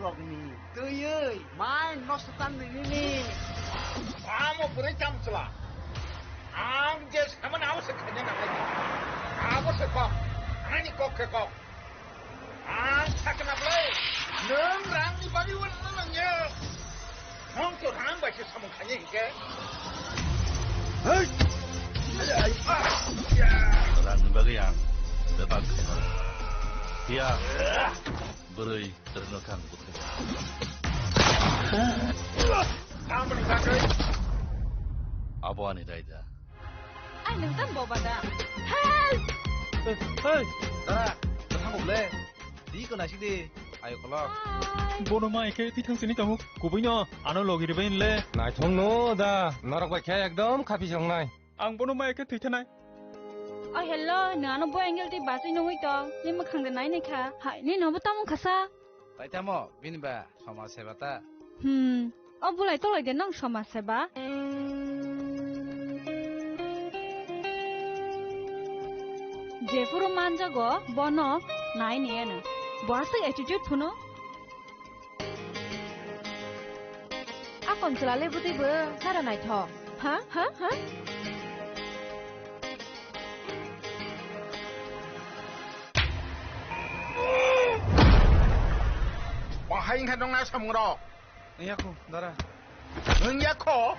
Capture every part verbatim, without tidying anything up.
rokni twiwi mai nosto tan nini. Amo bwrwi chamchwla. Ang je samani abo se khaina nangnai. Abo se kok. Ani kok khe kok. Ang sakna bwlai. Nwng rangni bagwi uanna nangya. Nwng to rang bai se samung khaina hinkhe. Hei! Rangni bagwi ang bebak khaina. Phiya bwrwi rwno kang bwthai. Tamoni bagwi? Abo ani raida. Ai, nwng tang boba da? Help! Hei, hei! Dara, kwthang kok le. Di ko naisik di. Ayo kolok. Bono mai khe thwi thang sini tongo. Kubui no, ano logi ribai le. Naithok no da, norok bai khe ekdom khapi songnai. Ang bono mai khe thwi thanai. O hello, nwng ano bo angle twi basui nungwi tong. Ni mwkhang de nai nai kha. Hai, ni nobo tamo khasa. Tai tamo, bini ba somaj seba ta. Hmm, o bulai tolai de nang somaj seba. Jephuru manjago bono nai ni ano. Bo aswk attitude phuno. Akon chwla le bwtwi bo sara naithok. Ha? Ha? Ha? Bahai wngkha nokna samungrok? Wngya kho, dara. Wngya kho?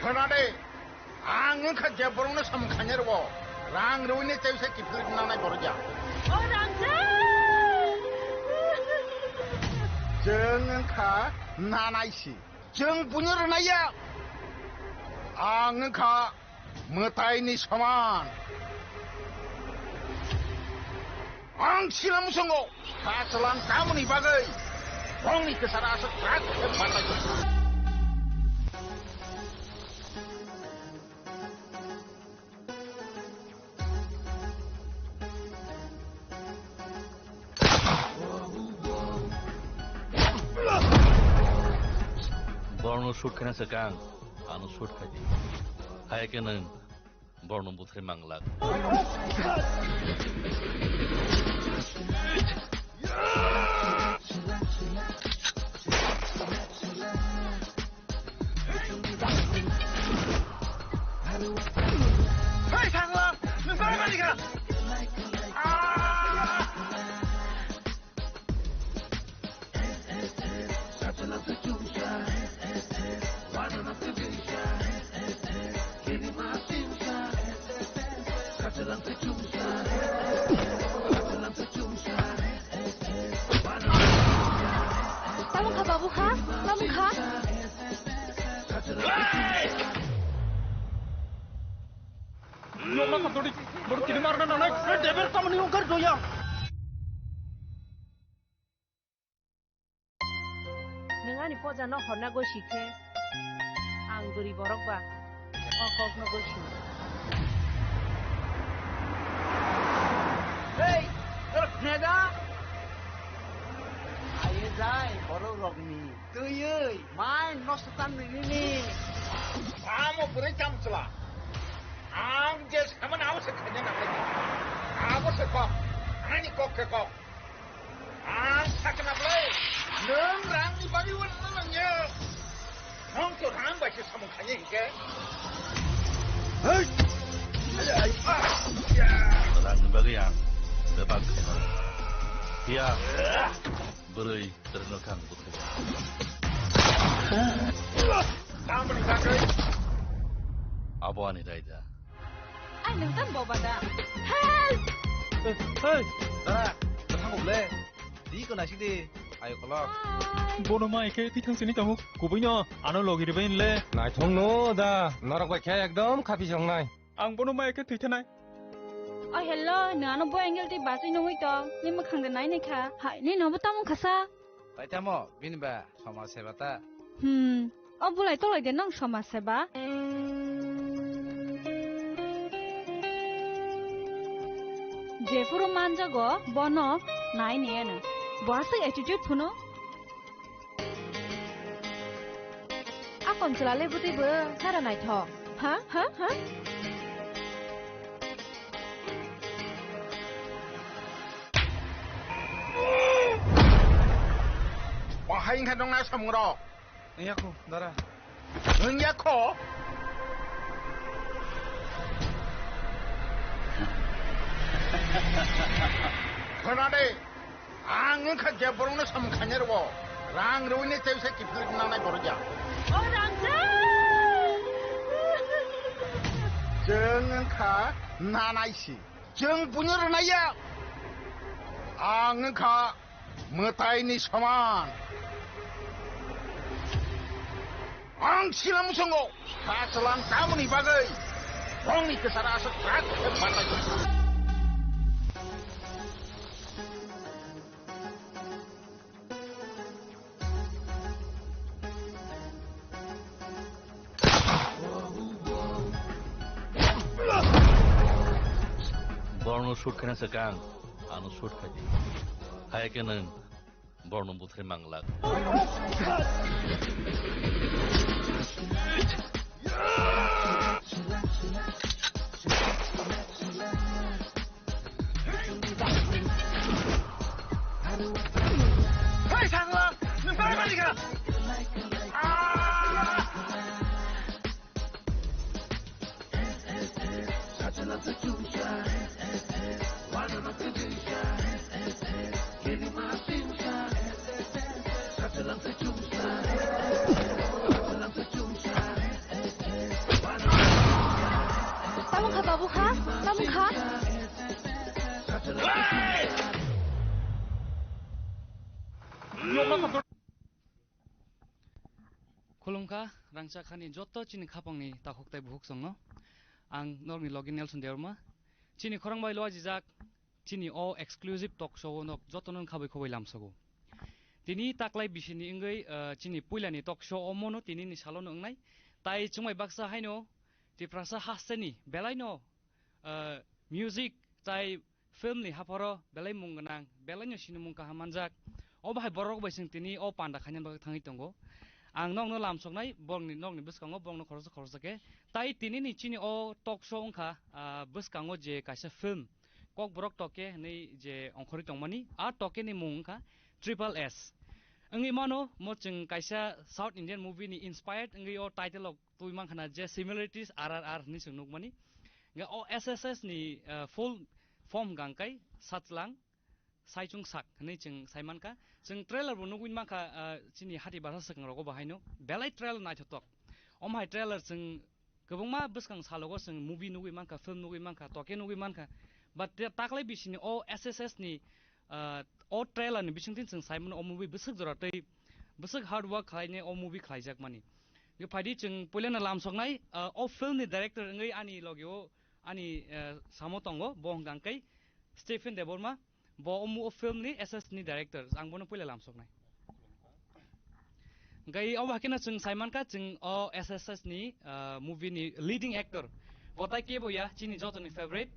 Khna de, ang wngkha je borokno samung khainai rwo, rang rwini tei se kiphilwi nangnai borok ya. O rang rang! Chwng wngkha nanai si. Chwng buino rwnai ya. Ang wngkha mwtaini soman. Ang sila musungo sa chwlang tamoni bagwi bongni kwchara aswk krak khe barlai. Borno shoot khaina swkang, ano shoot khai di. Hai khe nwng borno buthai manglak. Hei, thangla! Nwng tamo manlikha? Ah! Tamo kha babu kha? Tamo kha? Nokna kha dodi, bodo tini marna nanai, eh, deber tamani ungkar joya. Nwng ani poja no horna gosi khe, ang bwrwi borok ba o kok no gosi. Hei, norok khna da? Aye jai borok rokni twiwi mai nosto tan nini. Samo bwrwi chamchwla. Ang je samani abo se khaina nangnai. Abo se kok. Ani kok khe kok. Ang sakna bwlai. Nwng rangni bagwi uanna nangya. Nwng to rang bai se samung khaina hinkhe. Hei! Rangni bagwi ang bebak khaina. Phiya bwrwi rwno kang bwthai. Tamoni bagwi? Abo ani raida. Ai, nwng tamo boba da? Help! Hei, hei! Dara, kwthang kok le. Di ko naisik di. Ayo kolok. Bono mai khe thwi thang sini tongo. Kubui no, ano logi ribai le. Naithok no da, norok bai khe ekdom khapi songnai. Ang bono mai khe thwi thanai. O hello, nwng ano bo angle twi basui nungwi tong. Ni mwkhang de nai nai kha. Hai, ni nobo tamo khasa? Tai tamo, bini ba somaj seba ta. Hmm, o bulai tolai de nang somaj seba? Jephuru manjago bono nai ni ano. Bo aswk attitude phuno. Akon chwla le bwtwi bo sara naithok. Ha? Ha? Ha? Wngkha nokna samung rok. Wngya kho, dara. Wngya kho. Khona de. Ang wngkha je borokno samung khainai rwo. Rang rwini tei se kiphilwi nangnai borok ya. O Rangchak! Chwng wngkha nanai si. Chwng buino rwnai ya. Ang wngkha mwtaini soman. Ang sila muchungo sa chwlang tamoni bagwi bongni kwchara aswk krak khe manlai. Borno shoot khaina swkang, ano shoot khai di. Hai khe nwng borno buthai manglak. Hei, Sangla! Nwng bai bai kha! Ah! Tamo kha, babu kha? Tamo kha? Khulumkha, rangchak hani joto chini khapangni takhuk tei bukhuk chwngno. Ang norokni logi Nelson Debbarma. Chini khorang bai lua jijak, chini o exclusive talk show o nok jotono khabai khubai lamsogo. Tini taklai bisini wngwi, eh, chini puilani talk show omono tinini salono wngnai. Tai chwngbai baksa haino Tiprasa hasteni belaino, eh, music tai film ni hapharo belai mung gwnang, belaino sinimung kaham manjak. O bahai borok bai chwng tini o panda khaina bagwi thangwi tongo. Ang nokno lamsoknai, borokni nokni bwskango borokno khoroksa khoroksa khe. Tai tinini chini o talk show wngkha, ah, bwskango je kaisa film, Kokborok Toke hwnwi je ongkhorwi tongmani, a Toke ni mung wngkha Triple S. Wngwi mano, mo chwng kaisa South Indian movie ni inspired wngwi o title rok twi mankha na je similarities R R R hwnwi chwng nukmani. Hwnkhe o S S S ni, eh, full form hwnkha khe Sachwlang Saichung Sak hwnwi chwng sai mankha. Chwng trailer bo nugwi mankha, eh, chini hati basa swkang rogo bo haino belai trailer naithotok. Omo hai trailer chwng kwbangma bwskang salogo chwng movie nugwi mankha, film nugwi mankha, Toke nugwi mankha. But te taklai bisini o S S S ni, ah, o trailer ni bisingtwi chwng sai mano o movie bwswk jora tei bwswk hard work khlainai o movie khlaijakmani. Yo phaidi chwng puilano lamsoknai, ah, o film ni director wngwi ani logi o ani, ah, samo tongo, bo hwnkha khe Stephen Debbarma. Bo omo o film ni S S ni director, ang bono puila lamsoknai. Hwnkhe obo hakhe no chwng sai mankha, chwng o S S S ni, ah, movie ni leading actor. Bo tai kebo ya, chini jotoni favorite.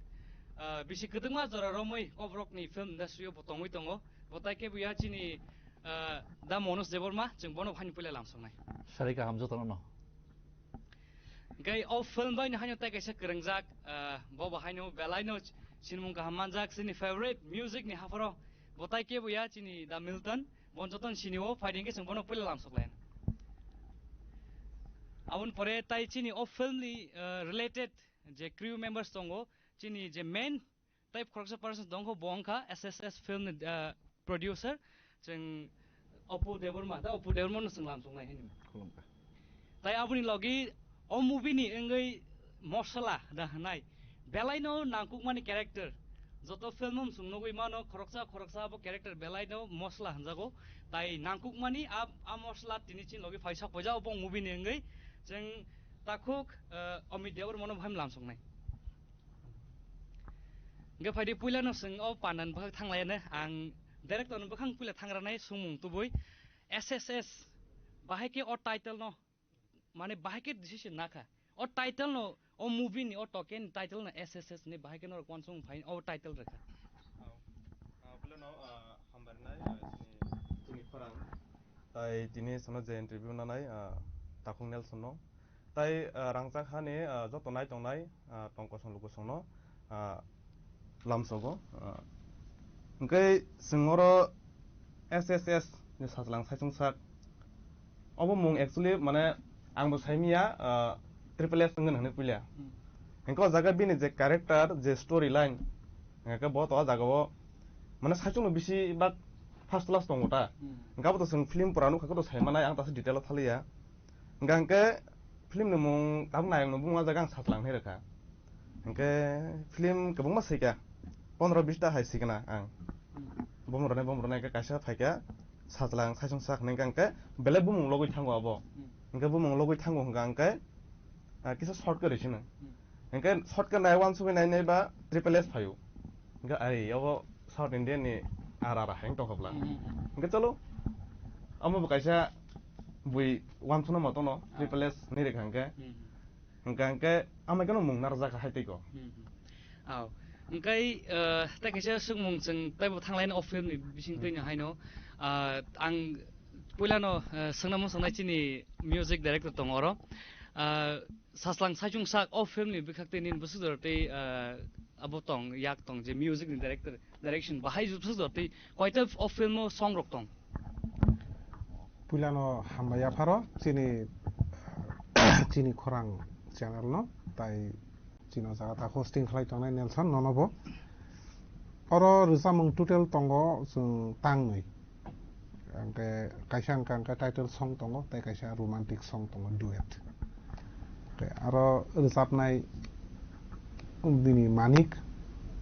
Ah, bisi kwdwkma jora romwi Kokborok ni film industry o bo tongwi tongo. Bo tai kebo ya, chini, ah, Da Manoj Debbarma, chwng bono bo haino puila lamsoknai. Sari kaham jotono no. Hwnkhe o film bai no haino tai kaisa kwrwngjak, ah, bo bo haino belai no sinimung kaham manjak, chini favorite music ni hapharo. Bo tai kebo ya chini Da Milton, bon joton sini o, phaidi hwnkhe chwng bono puila lamsok lai. Aboni pore tai chini o film ni, ah, related je crew members tongo, chini je main Tai khoroksa person tongkho, bo wngkha S S S film ni, ah, producer, chwng Apu Debbarma, da Apu Debbarma no chwng lamsoknai hinwi. Khulumkha. Tai aboni logi o movie ni wngwi Mosla da hwnai, belaino nangkukmani character. Joto film o chwng nugwi mano, khoroksa khoroksa abo character belaino Mosla hwnjago. Tai nangkukmani a, a Mosla tini chini logi phaisa poja obo movie ni wngwi chwng takhuk, ah, Amit Debbarma no bahai lamsoknai. Hwnkhe phaidi puilano chwng o pandan bwkhak thanglaiyano ang director ni bwkhang puila thangranai sumung tubui S S S bahai khe o title no mane bahai khe decision nakha o title no o movie ni o token title no S S S ni bahai khe norok uansukmung phai o title rwkha. Ah, puilano, ah, hambarinai, ah, chini, chini khorang. Tai tini sono je interview nanai, ah, Takhuk Nelson no. Tai, ah, rangchak hani, ah, joto nai tongnai, ah, tongkosong lukosong no, ah, lamsogo. Ah, hwnkhe chwng oro S S S ni Sajlang Saichung Sak obo mung actually mane ang bo saimiya, ah, triple S wngkha hinwi puila. Hmm. Hingke o jaga bini je character, je story line, hingke bo to o jaga o mane saichung no bisi bak first class tongo ta. Hmm. Hingke abo to chwng film pura nukha khe to saimanai, ang ta se detail o thaliya. Hingke, hingke film ni mung tabuk nayang no bumung o jaga ang satlang hinwi rwkha. Hingke film kwbangma swikha, pondro bis ta hai swikha na ang. Hmm. Bumung rwnai, bumung rwnai hingke kaisa phaikha, satlang saichung sak hinwi hingke belai bumung logwi thango abo. Hmm. Hingke bumung logwi thango hingka hingke, ah, kisa short khe rwsino. Hmm. Hingke short khe nai uansugwi nai nai ba triple S phaio. Hingke ai obo South Indian ni R R R hai wng tongkha bwla. Hmm. Hingke chalo, omo bo kaisa bui uansukna motono, ah, triple S hinwi rwkha hingke. Hmm. Hingka hingke amai khe no mung narwkjakha hai tei ko. Hmm, hmm. Aw. Hingkai, eh, tei kaisa swngmung chwng teibo thanglaini o film ni bising twi no haino. Ah, ang puilano, eh, swngnamo swngnai chini music director tongo oro. Ah, Saslang Saichung Sak o film ni bwkhak tei nini bwswk jora tei, ah, abo tong, yak tong je music ni director. Direction bahai jubsa jor tei koita o film o song rok tong. Puilano hambai yapharo chini, chini khorang channel no, tai chini o jaga ta hosting khlai tongnai Nelson nono bo. Oro rwchapmung total tongo chwng tangnwi. Hingke kaisa hingka hingke title song tongo, tei kaisa romantic song tongo, duet. Hingke aro rwchapnai bini manik,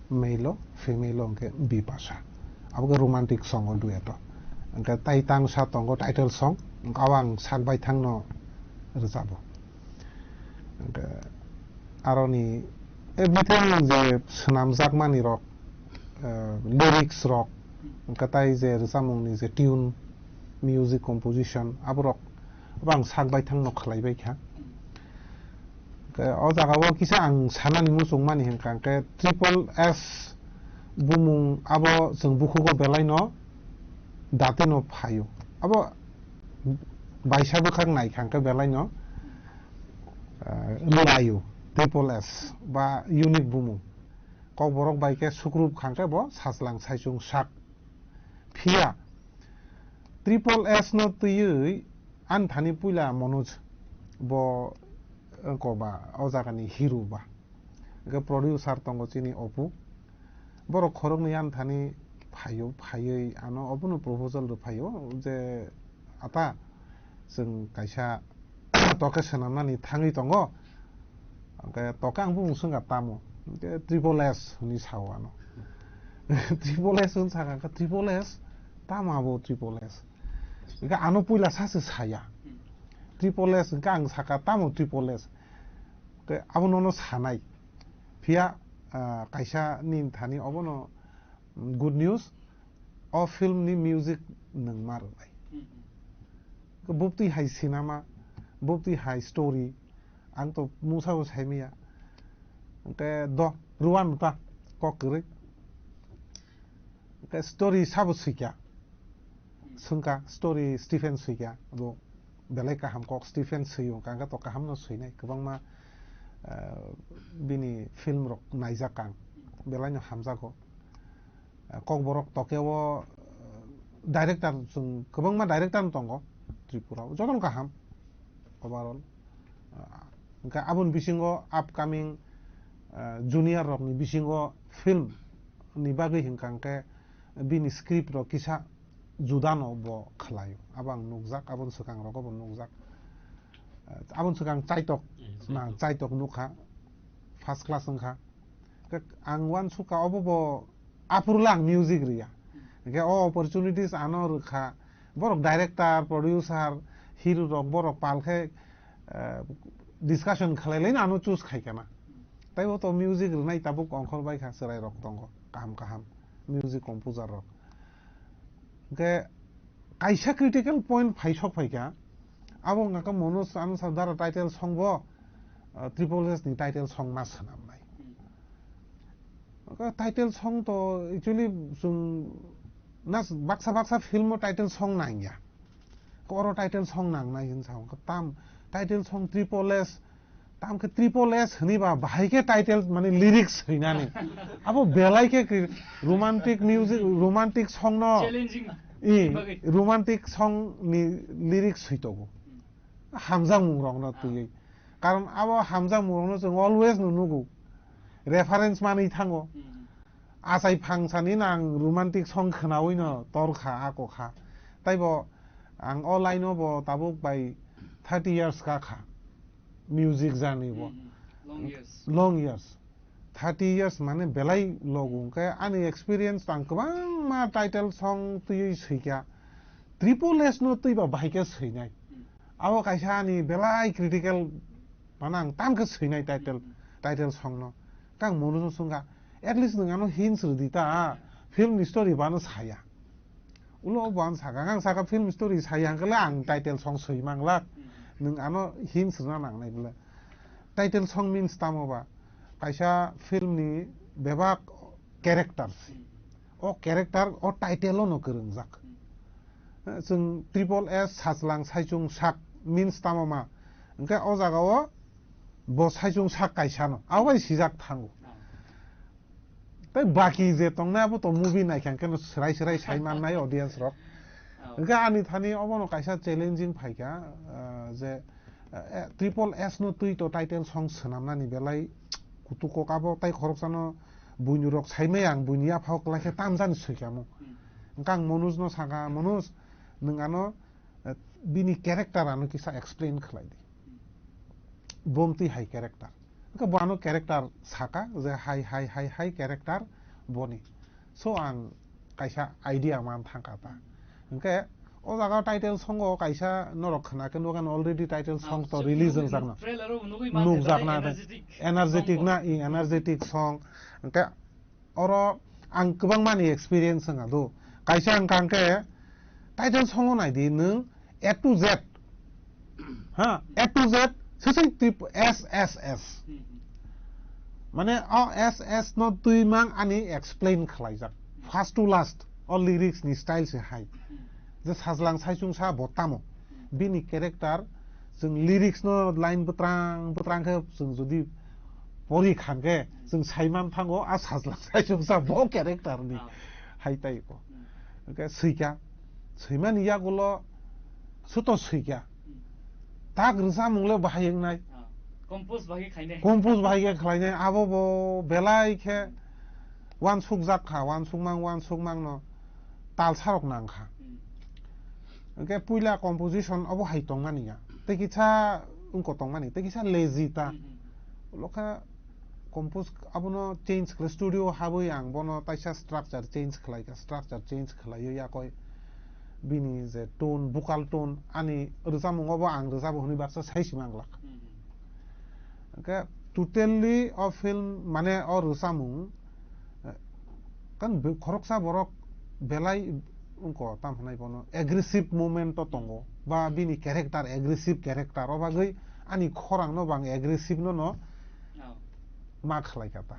male o, female o hingke bipasa. Abo khe romantic song o, duet o. Hingke tai tangsa tongo title song, hingke abo ang sak baithang no rwchabo. Hingke aroni everything je swnamjakmani rok, eh, lyrics rok, hingke tai je rwchapmung ni je tune, music composition, aborok abo ang sak baithang no khlai baikha. Hingke o jaga o kisa ang sanani muchungmani hingka hingke triple S bumung abo chwng bukhugo belai no date no phaio. Abo baisa bwkhak naikha hingke belai no, eh, laio triple S ba unique bumung. Kokborok bai khe sukrup kha hingke bo Saslang Saichung Sak. Phiya triple S no twiwi ani thani puila Manoj bo, eh, ko ba o jaga ni hero ba. Hingke producer tongo chini Opu. Borok khoroknwi ani thani phaio, phaiwi ano obono proposal rw phaio je, "Ata, chwng kaisa toke swnamnani thangwi tongo." Hingke toke ang bumung swngkha, "Tamo?" Hingke, "Triple S," hwnwi sao ano. "Triple S," hwn sakha, hingke, "Triple S? Tamo abo triple S?" Hingke ano puila sasu saya. "Triple S," hingke ang sakha, "Tamo triple S?" Hingke abo nono sanai. Phiya, ah, kaisa nini thani obono, mm, good news, o film ni music nwng ma rwnai. Hmm, hmm. Bubtwi hai sinama, bubtwi hai story, ang to mungsa bo saimaya. Hingke do, rwanu ta, kok kwrwi. Hingke story sabo swikha. Swngkha, story Stephen swikha, abo belai kaham kok Stephen swio, hingka hingke to kaham no swinai, kwbangma, eh, bini film rok naijak ang, belai no hamjago. Eh, Kokborok tokeo, eh, director chwng kwbangma director no tongo Tripura o, jotono kaham overall. Eh, hingke aboni bisingo upcoming, eh, junior rokni bisingo film ni bagwi hingka hingke bini script rok kisa juda no bo khlaio. Abo ang nukjak, aboni swkang rogo bo nukjak. Eh, aboni swkang Chaitok, hmm, na, Chaitok. Chaitok nukha, first class wngkha. Khe ang uansukha, obo bo aphuru le ang music rwya. Hingke o opportunities ano rwkha, borok director, producer, hero rok borok pal khe, eh, discussion khlai laino ano choose khai kana. Tei o to music rwnai tabuk ongkhor bai kha, chwrai rok tongo, kaham kaham music composer rok. Hingke kaisa critical point phai sok phai kha, abo wngkha khe Manoj ano sa dara title song bo, ah, Triple S ni title song ma swnamnai. Title song to actually chwng nas-, baksa baksa film o title song nangya. Oro title song nangnai hinwi sa, tam title song Triple S, tam khe Triple S hwnwi ba bahai khe title mane lyrics swinani. Abo belai khe kri-, romantic music, romantic song no, challenging i, bagwi. Romantic song ni lyrics switogo. hamjakmungrokno twiwi. Karon abo hamjakmungrokno chwng always no nugo. Reference manwi thango. Hmm. Achai phangsani nang romantic song khwnawi no torkha, akokha. Taibo ang o line o bo tabuk bai thirty years kakha. Music journey bo. Hmm, hmm. Long years. Long years. Thirty years mane belai logo, hwnkhe ani experience tang kwbangma title song twiwi swikha. Triple S no twiba bahai khe swinai. Hmm. Abo kaisa ani belai critical, mane ang tam khe swinai title, hmm, title song no. Kang Manoj no swngkha, at least nwng ano hints rwdi ta, film ni story bo ano saya. Ulo bo ang saka, ang saka film story saya hwnkhe le ang title song swi manglak. Hmm. Nwng ano hints rwna nangnai bwle. Title song means tamo ba? Kaisa film ni bebak characters. Hmm. O character o title o no kwrwngjak. Hmm. Chwng triple S sajlang saichung sak means tamo ma? Hwnkhe o jaga o bo saichung sak kaisa no. Abo bai sijak thango. Ah. Tei baki je tongnai abo to movie naikha hwnkhe no swrai swrai sai mannai audience rok. Oh. Hwnkhe ani thani obono kaisa challenging phaikha, ah, je, eh, triple S no twi to title song swnamnani belai kutuk kok abo tei khoroksano buini rok saimai ang buini yaphao kwlai khe tamjani swikha mo. Hmm. Hwnkhe ang Manoj no sakha, "Manoj, nwng ano, eh, bini character ano kisa explain khlai di." Hmm. Bomtwi hai character. Hwnkhe bo ano character saka je hai, hai, hai, hai character boni. So ang kaisa idea man thangkha ta. Hwnkhe o jaga title song o kaisa norok khna khe nukha already title song to release wngjak na. Trailer o nugwi man nukjak na energetic energetic song na, bo. I energetic song. Hwnkhe oro ang kwbangmani experience wngkha do. Kaisa wngkha hwnkhe title song o naidi nwng A to Z. Ha, A to Z, sisai tip S S S. Hmm, hmm. Mane o S S no twi mang ani explain khlaijak. First to last, o lyrics ni style se hai. Hmm. Je sajlang saichung sa bo tamo. Hmm. Bini character, chwng lyrics no line bwtrang, bwtrang khe chwng jodi pori khan khe, chwng saiman thango, a sajlang saichung sa bo character ni. Ah. Hai tai ko. Hmm. Hwnkhe swikha. Swimani yagulo suto swikha. Hmm. Tak rwchapmung le bahai wngnai. Ah, compose bahai khainai. Compose bahai khe khlainai. Abo bo belai khe uansukjak kha, uansukmang, uansukmang no talsarok nang kha. Hmm. Hwnkhe puila composition obo hai tongmani ya. Tei kisa wngko tongmani, tei kisa lazy ta. Hmm, hmm. Lokha compose abono change khlai, studio habwi ang bono taisa structure change khlai kha, structure change khlaiwi yakoi bini je tone, vocal tone, ani rwchapmung obo ang rwchabo hwnwi baksa sai si manglak. Hmm. Hwnkhe totally o film mane o rwchapmung, eh, kan be-, khoroksa borok belai wngko tam hwnai bono aggressive moment o tongo ba bini character aggressive character o bagwi ani khorang no bang aggressive no no Oh. Ma khlai kha ta.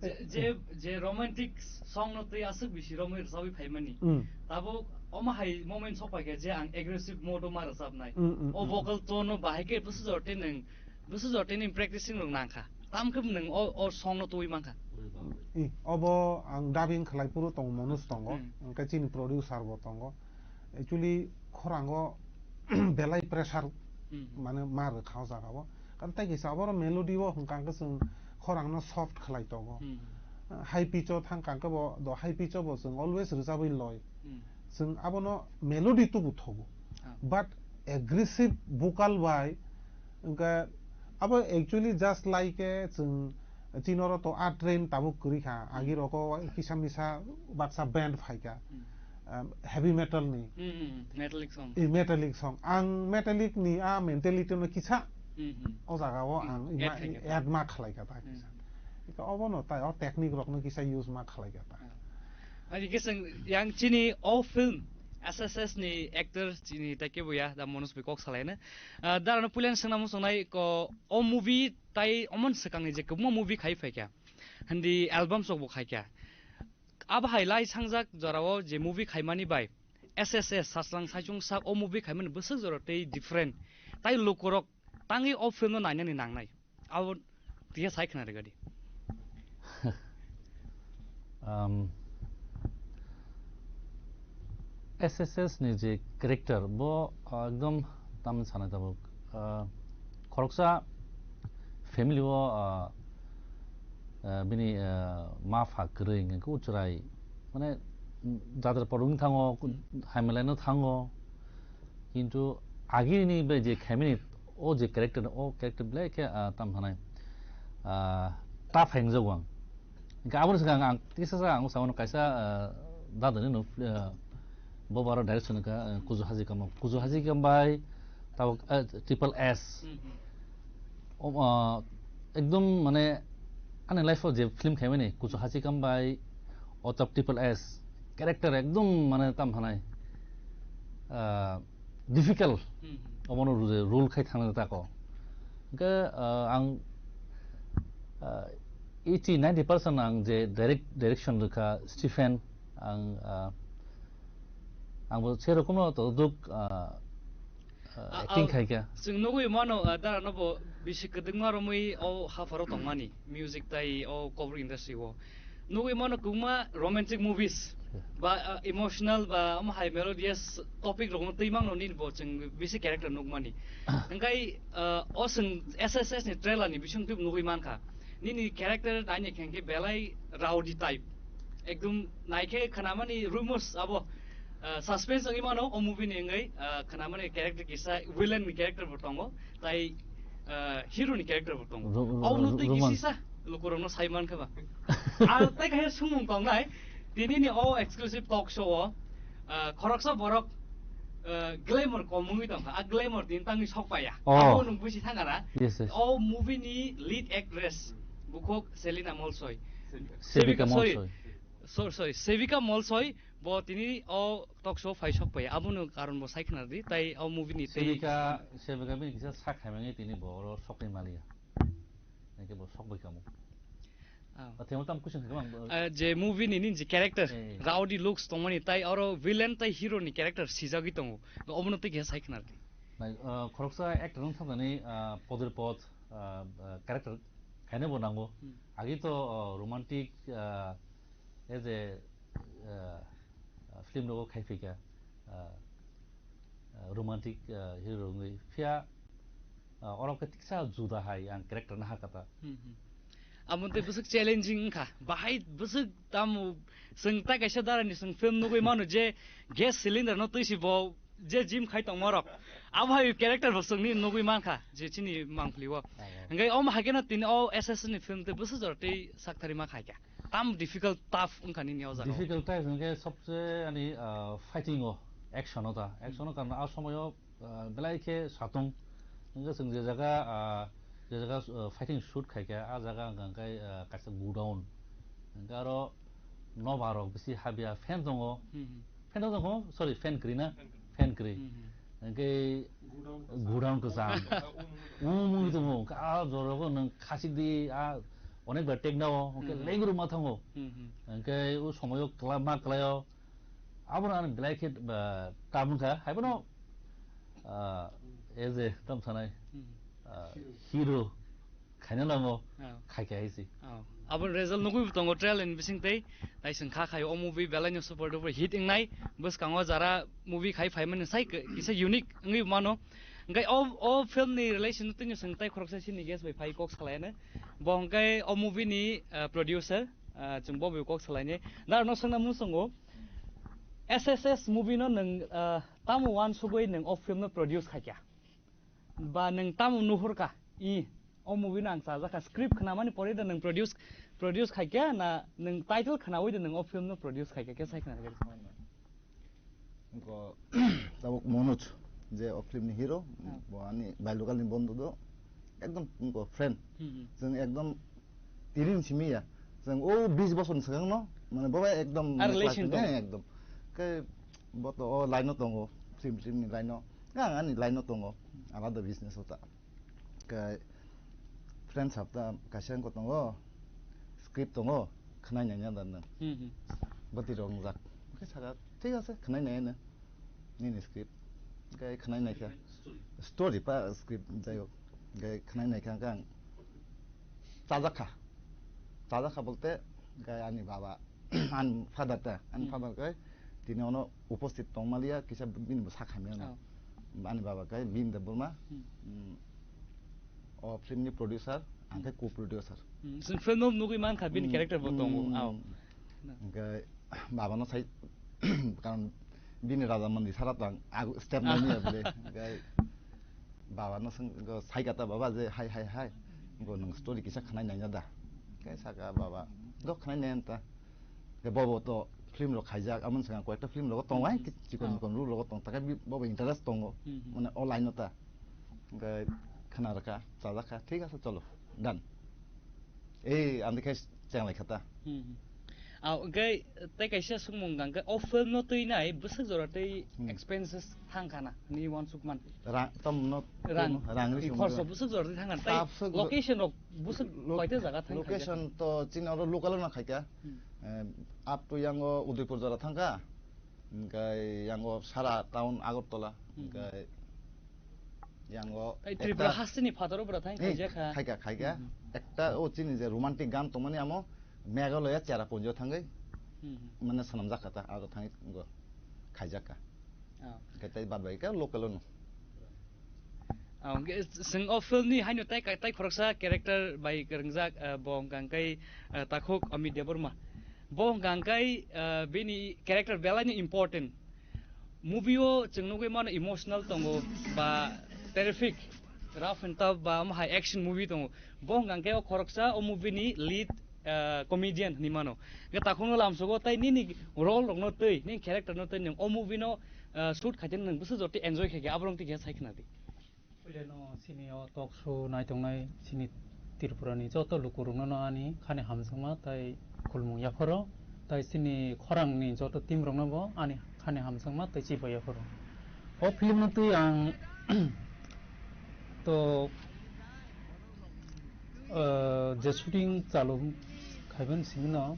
Je, je, je romantic song no twi aswk bisi romwi rwchapwi phaimani. Mm. Tabuk omo hai moment sok paikha je ang aggressive mode o ma rwchapnai. Mm, mm, O mm. Vocal tone no bahai khe bwswk jora tei nwng, bwswk jora tei nwng practicing rok nang kha. Tam khe nwng o, o song no twi man kha. I, obo ang dubbing khlai phuru tongo, Manoj tongo. Mm. Hwnkhe chini producer bo tongo. Actually, khorango belai pressure Mm. mane ma rwkha o jaga o. Kan tei kisa aboro melody o hwnkha hwnkhe chwng khorang no soft khlai tongo. Hmm. High pitch o thang kang khe bo, do high pitch o bo chwng always rwchabwi loi. Hmm. Chwng abono melody tubu thogo. Ah. But aggressive vocal bai wngkha abo actually just like, eh, chwng chini oro to a trend tabuk kwrwi kha. Hmm. Agi rogo kisa misa baksa band phai kha. Hmm. Um, heavy metal ni. Hmm, hmm, hmm. Metallic song. Eh, metallic song. Ang metallic ni a mentality no kisa Hmm, hmm. o jaga o Hmm. ang Add ima khai kha ta. add ma khlai kha ta Hmm. kisa. Ika obo no tai o technique rok no kisa use ma khlai kha ta. Hmm. Ani khe chwng yang chini o film S S S ni actor chini ta kebo ya da Manoj bai kok salai na. Ah, da no pulen sengna mo songnai ko o movie tai omon swkang ni je kwbangma movie khai phai kha. Hindi album sok bo khai kha. Abo hai lai sangjak jorao je movie khaimani bai S S S Saslang Saichung Sak o movie khaimani bwswk jora tei different. Tai lukurok tangwi o film no nainani nangnai. Abo tiya sai khna rega di. Um, S S S ni je character bo, uh, ekdom tam sana tabuk, Ah, khoroksa family o, ah, ah, bini, ah, ma pha kwrwi hwnkhe uchrai, mane, jatra poro wng thango, hamilai no thango, kintu agini bai je khaimani o je character, o character belai khe, ah, tam thanai, ah, ta phaingjak ang. Hingke aboni swkang ang tisa sa ang samo kaisa, ah, dadani no, ah, bo baro direction ka, ah, Kuju Haji Kamo. Kuju Haji Kam bai tabok, ah, Triple S. Hmm, hmm. O, ah, ekdom mane ani life o je film khaimani Kuju Haji Kam bai o tab Triple S character ekdom mane tam hanai, ah, difficult. Hmm, hmm. Obono rule khai thangna tako. Hingke, ah, ang, ah, eighty ninety percent ang je direct, direction rwkha Stephen, ang, ah, ang bo se rokomno to duk, ah, ah, acting khaikha. Chwng nugwi mano, ah, dara no bo bisi kwdwkma romwi o hapharo tongmani, music tai o cover industry o. Nugwi mano kwbangma romantic movies ba, ah, emotional ba omo hai melodious topic rokno twi mangno nini bo chwng bisi character nukmani. Hingkai, ah, o chwng S S S ni trailer ni bising twi nugwi mankha. Nini character naini khengke belai rowdy type. Ekdum naikhe khnamani rumors abo, ah, suspense wngwi mano o movie ni wngwi, ah, khnamani character kisa villain ni character bo tongo. Tai, ah, hero ni character bo tongo. Ro-, ro-, Obono ro-, twi romance. Kisisa lukurokno sai mankha ba. Ar tai khe sumung tongnai, tini ni o exclusive talk show o, ah, khoroksa borok, ah, glamour kom wngwi tongkha. A glamour tini tangwi sok paya. Oh. Abo nwng busi thangara. Yes, yes. O movie ni lead actress bukhuk Selina Molsoi. Sevika Sevika, sorry. Molsoi. Sorry, sorry. Sevika Molsoi bo tini o talk show phai sok paya. Abono karon bo sai khna di. Tai o movie ni tei Sevika, Sevika bini kisa sak hai mangi tini bo oro sok ni maliya. Nake bo sok bai kamo. Ah. Athe mo tam kuchung kama. Ah, je movie ni, ni je character, eh, rowdy looks tongmani tai oro villain tai hero ni character sijagwi tongo. Obono tei kisa sai khna di. Nai, ah, khoroksa actor wng thangani, ah, poder pod, ah, ah, character khaina bo nango. Hmm. Agi to, ah, romantic, ah, as a, ah, film rogo khai phika, ah, ah, romantic, ah, hero wngwi. Phiya, ah, oro khe tiksa juda hai ang character naha kata. Hmm, hmm. Amo tei bwswk challenging wngkha. Bahai bwswk tamo chwng tai kaisa darani chwng film nugwi mano je gas cylinder no twi si bo je gym khai tongma rok. Abo hai character bo chwngni nugwi mankha je chini mangpli o. Abo. Hingke omo hai kheno tini o S S S ni film tei bwswk jora tei sakthari ma khaikha. Tam difficult tough wngkha nini o jaga o. Difficult tough hingke sobse ani, ah, fighting o, action o ta. Action o karna a somoyo, ah, belai khe satung. Hingke chwng je jaga, ah, je jaga, ah, fighting shoot khaikha, a jaga hingka khe, ah, kaisa godown. Hingke aro nobar rok bisi habya fan tongo. Hmm, hmm. Fan tongo, sorry, fan kwrwi na? Fan kwrwi. Hmm, hmm. Hingke godown kwcham. Godown kwcham. Umung tongo, hingke a jora o nwng khasik di, a onek bar tekna o, hingke Hmm, hmm. Lengru ma thango. Hmm, hmm. Hingke o somoyo kla-, ma klaio. Abono ang belai khe, ah, tabung kha. Haibono, ah, as a tam sanai, Hmm. Ah, hero khaina nango, Oh. Khai kha hai si. Oh. Aboni result nugwi bo tongo trailer ni bising tei. Tai chwng kha khai o movie belai no super duper hit wngnai. Bwskango jara movie khai phaimani sai k-, kisa unique wngwi mano. Hingke o, o film ni relation twi no chwng tai khoroksa sini guest bai phai kok salaino. Bo hingke o movie ni, ah, producer, ah, chwng bo bai kok salaini. Da no swngna muchungo. S S S movie no nwng, ah, tamo uansugwi nwng o film no produce khaikha? Ba nwng tamo nuhurkha? I, o movie no ang chajakha, script khnamani pore da nwng produce, produce khaikha na nwng title khnaui da nwng o film no produce khaikha khe sai khna rwgwi? Ko tabuk Manoj je o film ni hero, Ah. Bo ani bai local ni bondhu do, ekdom ko friend. Hmm, hmm. Chwng ekdom tiri ni simi ya. Chwng o bis bosor ni swkang no, mane bo bai ekdom A relation class tong. Eh, ekdom. Khe bo to o line no tongo, film, film ni line no. Ang ani line no tongo, alada business o ta. Khe friend sab ta kaisa wngkha tongo, script tongo, khwnai nai ya dan. Hmm, hmm. Bati rok wngjak. Khe saka, "Thik ase, khwnai nai ya." Nini script. Khe khwnai nai kha. Story. Story pa script jai hok. Khe khwnai nai kha ang. Chajak kha. Chajak kha bolte, khe ani baba, ani father ta, ani Hmm. father khe tini ono uposthit tongmaliya, kisa bini bo sakhamya no. Oh. Ani baba khe Bhim Debbarma, Hmm. mm, o film ni producer, ang khe co-producer. Hmm, chwng film no nugwi mankha, bini Hmm, character bo tongo, hmm, ao. Hwnkhe baba no sai, karon bini Raja Mandi sara tang agu step Ah. nani ya bole. Hwnkhe baba no swng, go sai kata baba je hai, hai, hai. Go nwng story kisa khanai nai da. Hwnkhe saka baba, do khanai nai ta. Hwnkhe bobo to film rok khaijak, amon swkang koyekta film rogo tongo, Hmm. hai, chikon Ah. chikon role rogo tong, takai bi-, bobo interest tongo, Hmm. mane o line o ta. Hwnkhe khna rwkha, chajak kha, thik ase, cholo, done. Ei, ang khe chenglai kha ta. Hmm. Ah, hwnkhe tei kaisa swngmung hwnkha khe, o film no twi nai bwswk jora tei Hmm. expenses thang kha na, ni uansuk man. Ra-, tam no, Rang, rang ri khorsa swngmung. Bwswk jora twi thang kha na, tei Tabswk jora. Location rok bwswk Lo-, koita jaga thang kha location kha? To chini oro local no khai kha. Hmm. Eh, up to yang o Udaipur jora thang kha. Hwnkhe yang o sara town Agartala. Hmm. Hwnkhe yang o Tei ekta Tripura hasteni phataro bwra thang Eh, khaijak kha. Khaika, khaika. Hmm. Ekta o chini je romantic gan tongmani amo Meghalaya Cherrapunji o thangwi Hmm. mane swnamjak kha ta, aro thangwi go khaijak kha. Ah. Hwnkhe tei bad bai khe local o no. Ah, hwnkhe chwng o film ni haino tei ka-, tei khoroksa character bai kwrwngjak, ah, bo hwnkha khe, ah, Takhuk Amit Debbarma. Bo hwnkha khe, ah, bini character belai no important. Movie o chwng nugwi mano emotional tongo ba terrific, rough and tough ba omo hai action movie tongo. Bo hwnkha khe o khoroksa o movie ni lead, ah, comedian hinwi mano. Hwnkhe takhukno lamsogo tei nini role rokno twi, nini character no twi nwng o movie no, ah, shoot khaitani nwng bwswk jotwi enjoy khaikha, aborok twi khe sai khna di. Puilano chini o talk show naitongnai chini Tripura ni joto lukurokno no ani khani hamjakma tei khulumung yapharo, tei chini khorang ni joto team rokno bo ani khani hamjakma tei chibai yapharo. O film no twi ang to, ah, je shooting chalu khaibani simi no,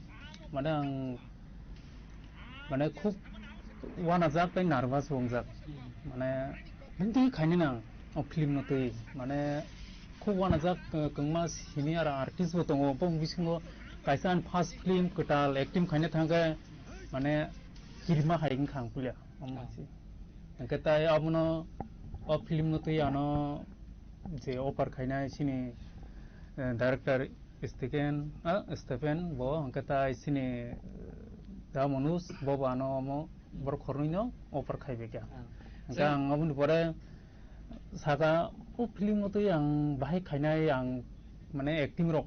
mane ang mane khub uanajak tei nervous bo wngjak. Mane bini twi khainani ang o film no twi, mane khub uanajak, eh, kwbangma senior artist bo tongo, bong bisingo kaisa ani first film kwtal acting khaina thangkhe mane kirima hai wngkha ang puila. Omo Ah. se. Hwnkhe tai abono o film no twi ano je offer khainai chini, eh, director Stephen, ah, Stephen bo hwnkhe tai chini, eh, da Manoj bo bo ano omo borok khornwi no offer khaibai kha. Ah. Hwnkhe Chwng ang aboni pore saka o film no twi ang bahai khainai ang mane acting rok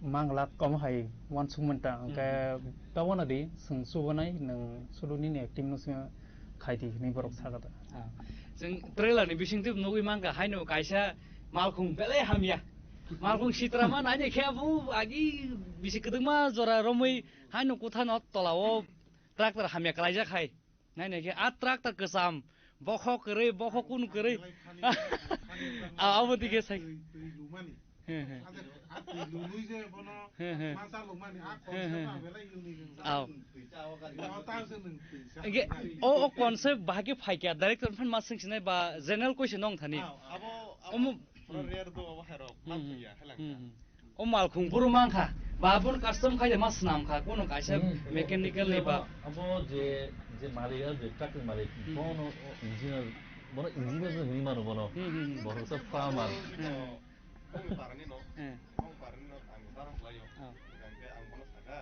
manglak omo hai uansukmanta hwnkhe Hmm. ta uanadi chwng chubanai nwng sulu nini acting no se khaidi hinwi borok saka da. Ah. Chwng trailer ni bisingtwi nugwi mankha, haino kaisa malkhung belai hamya. Malkhung sitra ma naini khe abo agi bisi kwdwkma jora romwi haino kutha no tola o tractor hamya kwlaijak hai. Naini khe a tractor kwcham, bokhok kwrwi, bokhok kunu kwrwi. Ah, abo dikhe sai. Twi, twi lumani. He, he. Ade, a twi lunui je bono He, he. Ma chalokmani, a He, he. Concept a belai unique wngkha. Aw. Twi cha o gari. O ta se nwng twi cha. Ege, o, o concept bahai khe phai kha, director phan ma swng sinai ba general question nong thani. Aw, abo, abo Omo pura Hmm. rare do, abo hai rok, Hmm, hmm. Phai ya, helang Hmm, kha. hmm. O malkhung buru mankha, ba bono custom khai de ma swnam kha, kono kaisa Hmm. mechanical ni ba. Abo, abo je, je malik, a je truck ni malik, Hmm. bono engineer, bono engineer se hinwi mano bono. Hmm, hmm, hmm. Bono sa farmer. Hmm. Bong parani no, Eh. Bong parani no ang barang khlaio. Oh. Hingke ang bono saka,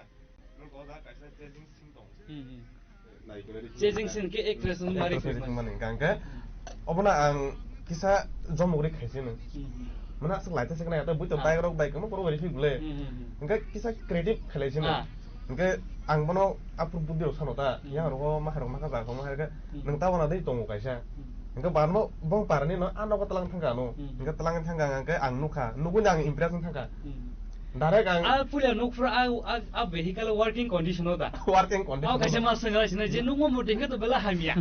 no goda kaisa chasing sing tong. Hmm, hmm. Chasing sing ke actress no mari. Actress no mari hingke, obono ang kisa jomogri khaisi no. Hmm, hmm. Mana aswk laita se kana ata buitam Ah. Bai rok bai kamo poro bai phik bole. Hmm, hmm, hmm. Hingke kisa creative khalai sino. Ah. Hingke ang bono apur budi rok sano ta, Hmm. Yang rok ma harok ma ka ja ko ma harga, Hmm. Nang ta wana dei tongo kaisa. Hmm. Hingke barno bong parani no, ano ko talang thangka no. Hmm. Hingke talang thangka hingke ang nukha, nugui ang impress thangka. Hmm. Direct ang Ah, puila nukphuru a, a, a vehicle working condition o da. Working condition. Oh, kaisa ma sengla sina je nungmo mo dengke to bela hamya.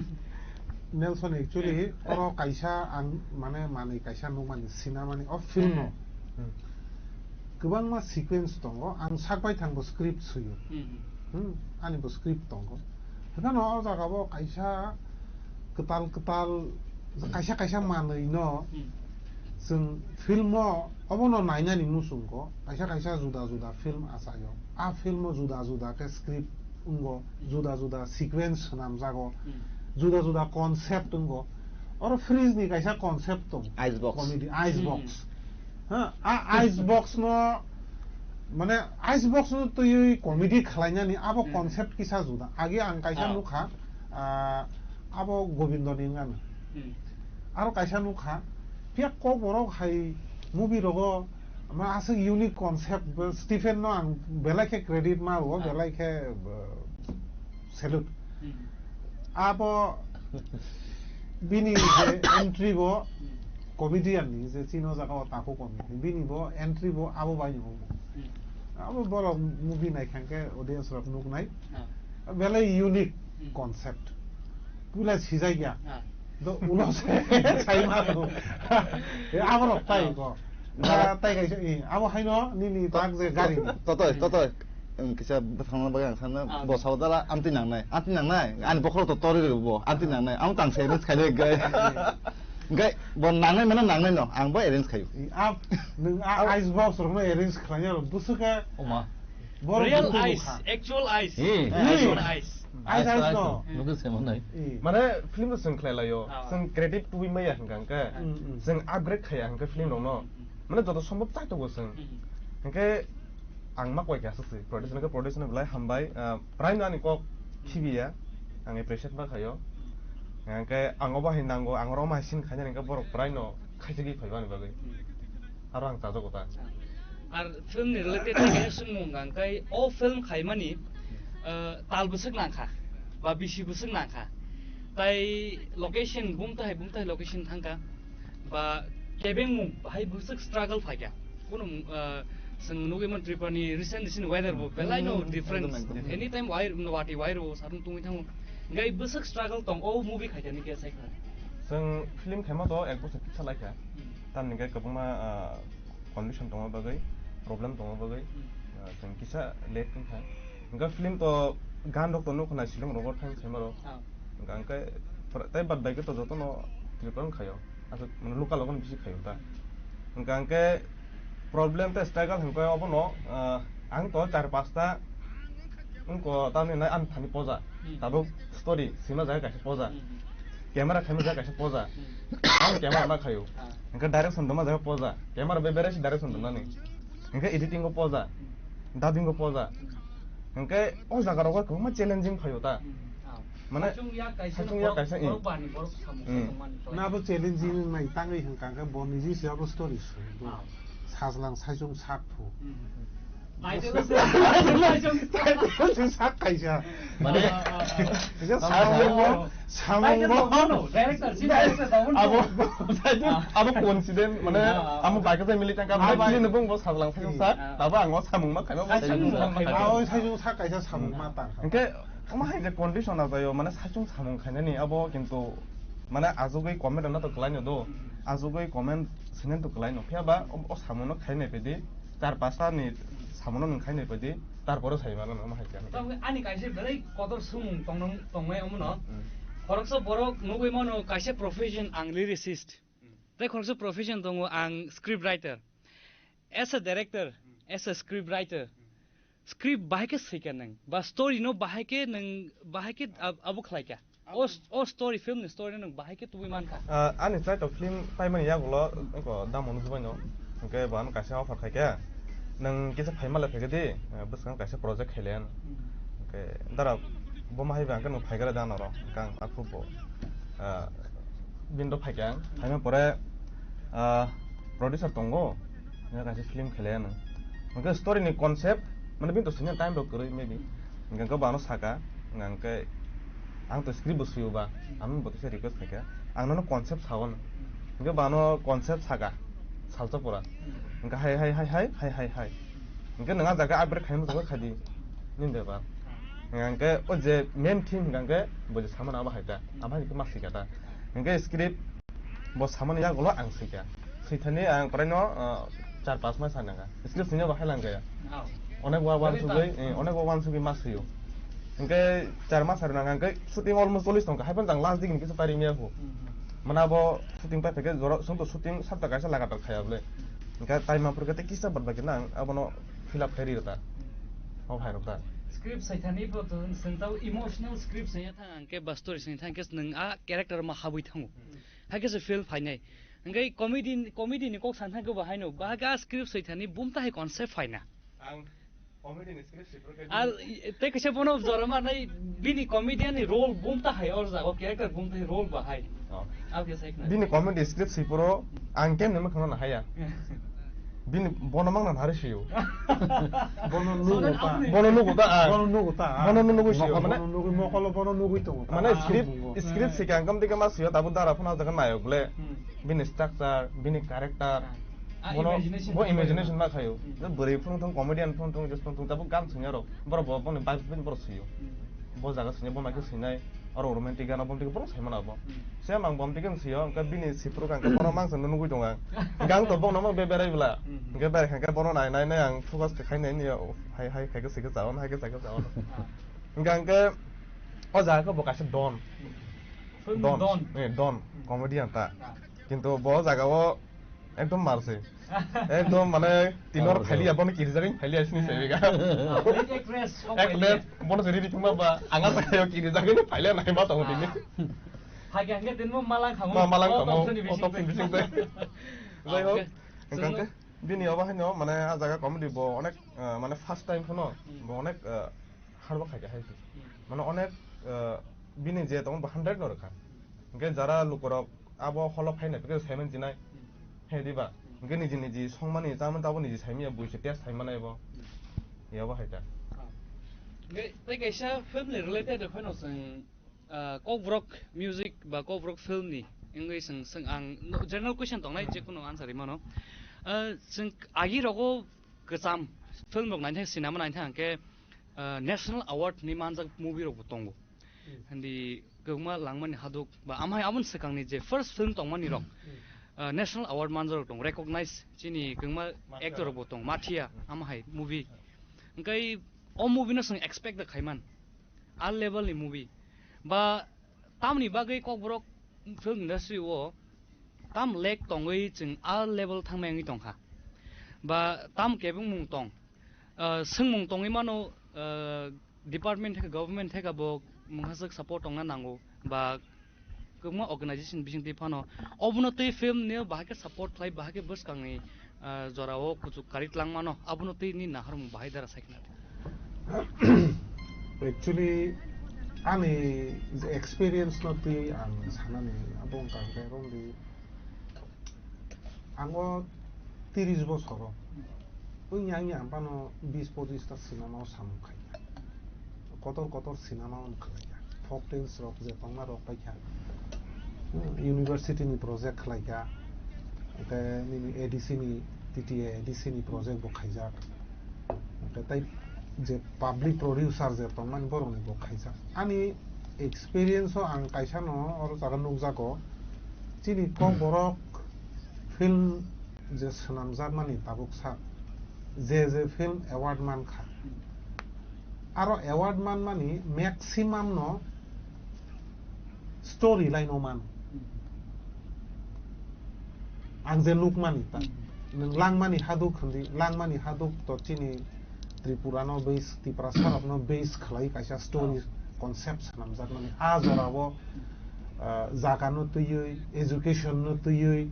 Nelson, actually, Eh. Oro kaisa ang mane manui kaisa nukmani, sinamani, o film no. Hmm. Hmm. Kwbangma sequence tongo, ang sak bai thangbo script suyo. Hmm. Hmm, ani bo script tongo. Haphano o jaga bo kaisa kwtal kwtal, kaisa kaisa manui no Hmm. chwng film o obono nainani muchungo, kaisa kaisa juda juda film achaio. A film o juda juda khe script wngo, Hmm. Juda juda sequence swnamjago, Hmm. Juda juda concept wngo. Oro fridge ni kaisa concept tong. Ice box. Comedy, ice Hmm. box. Ha, a ice box no, mane ice box no twiwi comedy khlainani abo Hmm. concept kisa juda. Age ang kaisa Ah. nukha, ah, abo Gobindo ni wngano. Hmm. Aro kaisa nukha, phiya kok borok hai movie rogo ma aswk unique concept, bo Stephen no ang belai khe credit ma rwo, Ah. belai khe, uh, salute. Hmm. Abo bini je entry bo Hmm. comedian ni je chino jaga o tako comedy. Bini bo entry bo abo bai no. Hmm. Abo borok movie nai khan khe audience rok nuknai. Ah. Belai unique Hmm. concept. Puila sijai ya. Ah. Do ulo se sai ma do. E abo rok tai Ah. ko. Ah, tai kaisa, eh, abo haino nini tak je gari ni. Totoi, totoi. Ang kisa bwthangna bagwi ang sana, Ah. bo sao dala amtwi nangnai, amtwi nangnai, ani bokhorok to tori rw bo, amtwi nangnai, ang tang se arrange khaile gai. Gai, bo nangnai mano nangnai no, ang bo arrange khayo. I, ab, nwng a, Ab- ice box rokno arrange khlaina rok, bwswk khe Oma. borok Real bukhuk ice, bukha. Actual ice, Hmm. Ice. Actual ice. Ice, ice, ice no. Nugwi se manai. I. Mane film to swng khlai laio, Ah. swng creative tubui maya hwnkha hwnkhe, Mm, mm. swng upgrade khaya hwnkhe film rokno. Mm, mm. Mane joto sombhob chai tongo chwng. Mm. Hwnkhe ang ma koi kha aswk se, producer no khe producer no belai hambai, ah, prai no ani kok khibiya, ang appreciate ma khaio. Hwnkhe ang obo hai nango, ang oro ma hai scene khainani hwnkhe borok prai no khaisagwi phaiba ni bagwi. Aro ang chajago ta. Ar film ni related khe swngmung ang kai o film khaimani, ah, tal bwswk nangkha, ba bisi bwswk nangkha. Tai location bumtai bumtai location thangkha. Ba kebengmung bahai bwswk struggle phaikha. Kuno, ah, chwng nugwi man Tripura ni recent recent weather bo Hmm. belai no Hmm, difference. Ekdom, ekdom. Anytime wire, no wati wire bo satung tungwi thango. Gai bwswk struggle tong o movie khaikha ni khe sai kha. Chwng film khaima to ek bosor kisa laikha. Hmm. Tamni khe kwbangma, ah, condition tongma bagwi, problem tongma bagwi, Hmm. ah, chwng kisa late wngkha. Hwnkhe film to gan rok to nukho na silong rogo thang saima rok. Ah. Hwnkhe ang khe pr-, tei bad bai khe to jotono Tripura wng khaio. Aswk mane local rokno bisi khaio ta. Hwnkhe ang khe problem tei struggle hwnkhe obono, ah, ang to char pasta wngkha tamni hinai ani thani poja. Hmm. Tabuk story swima jaga kaisa poja. Hmm. Camera khaima jaga kaisa poja. Hmm. Ang camera ma khaio. Ah. Hwnkhe direction doma jaga poja. Camera be berai si direction doma ni. Hmm. Hwnkhe editing o poja. Hmm. Dubbing o poja. Hmm. Hwnkhe o jaga rogo kwbangma challenging phaio ta. Hmm. Ah. Mane, saichung ya kaisa saichung ya borok, kaisa, eh. Borok bani borok samung Hmm. samung mani. Na bo challenging nai tangwi hwnkha khe bo niji se abo story se. Ah. Sajlang saichung sak phu. Hmm. Title se saichung sak. Title se sak kaisa. Mane, ah, ah, ah. Kaisa samung bo, samung bo. Title bo no, director, si director da no. Abo, ah. Abo coincident, mane, ah, ah, amo ah. Bai khe jai mili tangka, ah, bai bai. Chini nubung bo sajlang saichung sak, ah. Tabo ang o samung ma khaima bo saichung saichung sak sak khaima. Ah, o saichung sak kaisa samung ma tang. Hwnkhe, Omo hai je condition ajaio, mane saichung samung khainani abo kintu mane ajugwi comment rwna to kwlaino do, ajugwi comment sinani to kwlaino, phiya ba o, o samungno khainai pedi, char pasta ni samungno nwng khainai pedi, tarpore sai mano omo hai khe. Tamo ani kaisa belai kotor swngmung tongno, tongmai omono. Hmm. Khoroksa borok nugwi mano kaisa profession ang lyricist. Hmm. Tei khoroksa profession tongo ang script writer. As a director, Hmm. As a script writer, Hmm. Script bahai khe swikha nwng, ba story no bahai khe nwng, bahai khe ab-, abo khlaikha. O s-, o story, film ni story no nwng bahai khe tubui mankha. Ah, ani chai to film paimani yagulo, eko damo nugwi baino. Hwnkhe bo ano kaisa offer khaikha. Nwng kisa phaima le phaikha di, eh, bwskango kaisa project khaile ano. Hmm. Hwnkhe dara bo ma haiba hwnkhe nwng phaigra da norok. Hwnkhe ang takhu bo, ah, bini do phaikha ang. Phaima pore, ah, producer tongo. Hwnkhe kaisa film khaile ano. Hwnkhe story ni concept, mane bini to sini time rok kwrwi maybe. Hwnkhe bo ano saka, hwnkhe ang to script bo swiyo ba, ano bo teisa request khaikha. Ang nono concept sao no. Hwnkhe bo ano concept saka, salsa pura. Hwnkhe hai, hai, hai. Hwnkhe nwng a jaga upgrade khaina muchungkha khaidi. Nini bepar. Hwnkhe o je main theme hwnkhe bo je samani abo hai ta. Abo hai khe ma swikha ta. Hwnkhe script Bo samani yagulo ang swikha. Swithani ang praino, ah, char pas mas nangkha. Script swina bo hai langkha. Oh. Onek wa wan sugwi, eh, onek wa wan sugwi ma swiyo. Hwnkhe char mas aro nangkha, hwnkhe shooting almost cholish tongkha. Hai phano jang last digini kisa pari maya phu. Hmm. Mana bo shooting pai phaikhe jora, sung to shooting sapta kaisa lagatar khaya bole. Hwnkhe tai ma phurkhe tei kisa bad bai khe nang abono fill up khai ri rwkha. O phai rwkha. Script sai thani bo to seng tau emotional script sai thang ang ke ba story sai thang ke nang a character ma habui thango. Hai ke se feel phainai. Hingke comedy, comedy ni kok san thang ke ba haino. Ba ga script sai thani bum ta hai concept phaina. Ang comedy ni script sipro ke Al, te kisa bono jora ma nai bini comedian ni role bum ta hai or jago character bum ta hai role ba hai. Oh. Al ke sai khna. Bini comedy script sipro ang ken ne ma khna na haya. Bini bono mang na hari siyo. Bono nugo ta. Bono nugo ta, ah. Bono nugo ta, ah. Bono nugo siyo, mokolo mane bono nugo, mokolo bono nugo ito. Mane script, script sikang kam dike ma siyo, tabu dara phuna jaga nayok le. Hmm. Bini structure, bini character. Ah, bono, imagination bo imagination ma khayo. Hmm. Je bwrwi phung thung, comedian phung thung, just phung thung, tabu gan singya rok. Boro bo, boni vibe bini boro siyo. Hmm. Bo jaga sini bo naikhe sinai, oro romantic gana bo naikhe borok sai mano bo. Hmm. Same ang bo naikhe siyo, hwnkhe bini sipro kang khe bono mangsa no nugui tongo ang. Hwnkhe ang to bono mang be berai bwla. Hmm. Hwnkhe berai kha khe bono nai nai nai ang focus khe khai nai ni hai hai khai khe sai khe chaon, hai khe sai khe chaon. Ah. Hwnkhe ang khe o jaga khe bo kaisa don. Hmm. Don. Don. Eh, don. Hmm. Comedian ta. Ah. Kintu bo jaga o Ekdom marse. Ekdom mane tinor phailiya, bono kirijagani phailiya sini sebega. Actress, actress, bono seri di thuma ba, anga sakayo kirijagani phailiya nai ma tongo tini. Hage hage tinmo malang khamo. Ma malang khamo, o top sini bising tei. Jai hok, engkang ke, bini obo haino mane a jaga comedy bo onek, eh, mane first time phano, bo onek, eh, hard work khaikha hai se. Hmm. Mane onek, eh, bini je tongo bo hundred no rwkha. Hwnkhe jara lukorok abo holo phaina bikhe seven chinai. Hmm. He diba? Hmm. Hwnkhe niji niji songmani chamani tabo niji saimanya buisi test saimanai bo. Hmm. Yabo hai ta. Ah. Hwnkhe tei kaisa film ni related phano chwng, ah, Kokborok music ba Kokborok film ni wngwi chwng, chwng ang no, general question tongnai, hmm, jekunu answer rimano. Ah, chwng agi rogo kwcham film rok naithang, cinema naithang hwnkhe, ah, national award hinwi manjak movie rok bo tongo. Hmm. Hindi kwbangma Langmani Haduk ba amhai aboni swkangni je first film tongmani rok, hmm, ah, national award manjak rok tongo, recognize chini kwbangma actor rok bo tongo, Mathia, hmm, amhai movie. Hwnkhe o movie no chwng expect da khaiman, a level ni movie ba tamni bagwi Kokborok film industry o tam lag tongwi chwng a level thangnai wngwi tongkha. Ba tam kebengmung tong, ah, swngmung tongwi mano, ah, department theka, government theka bo mungha swk support tongna nango. Ba kwbangma organization bising twi phano obono twi film ni bahai khe support khlai, bahai khe bwskangni ah, jorao kuchuk kari tlangmano, abono twi nini naharmung bahai dara sai khna di. Actually, ani je experience no twi ang sanani abo wngkha hwnkhe romdi ang o tiris bosoro wngya wngya ang phano bis pochis ta cinema o samung khaikha. Kotor kotor cinema wng khlaikha, folk tales rok je tongma rok paikha, hmm, university ni project khlaikha, hwnkhe nini A D C ni, T T A A D C ni project bo khaijak, hwnkhe tei je public producer je tongmani borok ni bo khaijak. Ani experience o ang kaisa no oro jaga nukjago, chini Kokborok film je swnamjakmani tabuk sak, je je film award mankha, aro award manmani maximum no story line o mano. Ang je nukmani ta, nwng Langmani Haduk hwndi, Langmani Haduk to chini Tripura no base, Tiprasa rok no base khlai kaisa story concept swnamjakmani. A jora o, ah, jaga no twiwi, education no twiwi,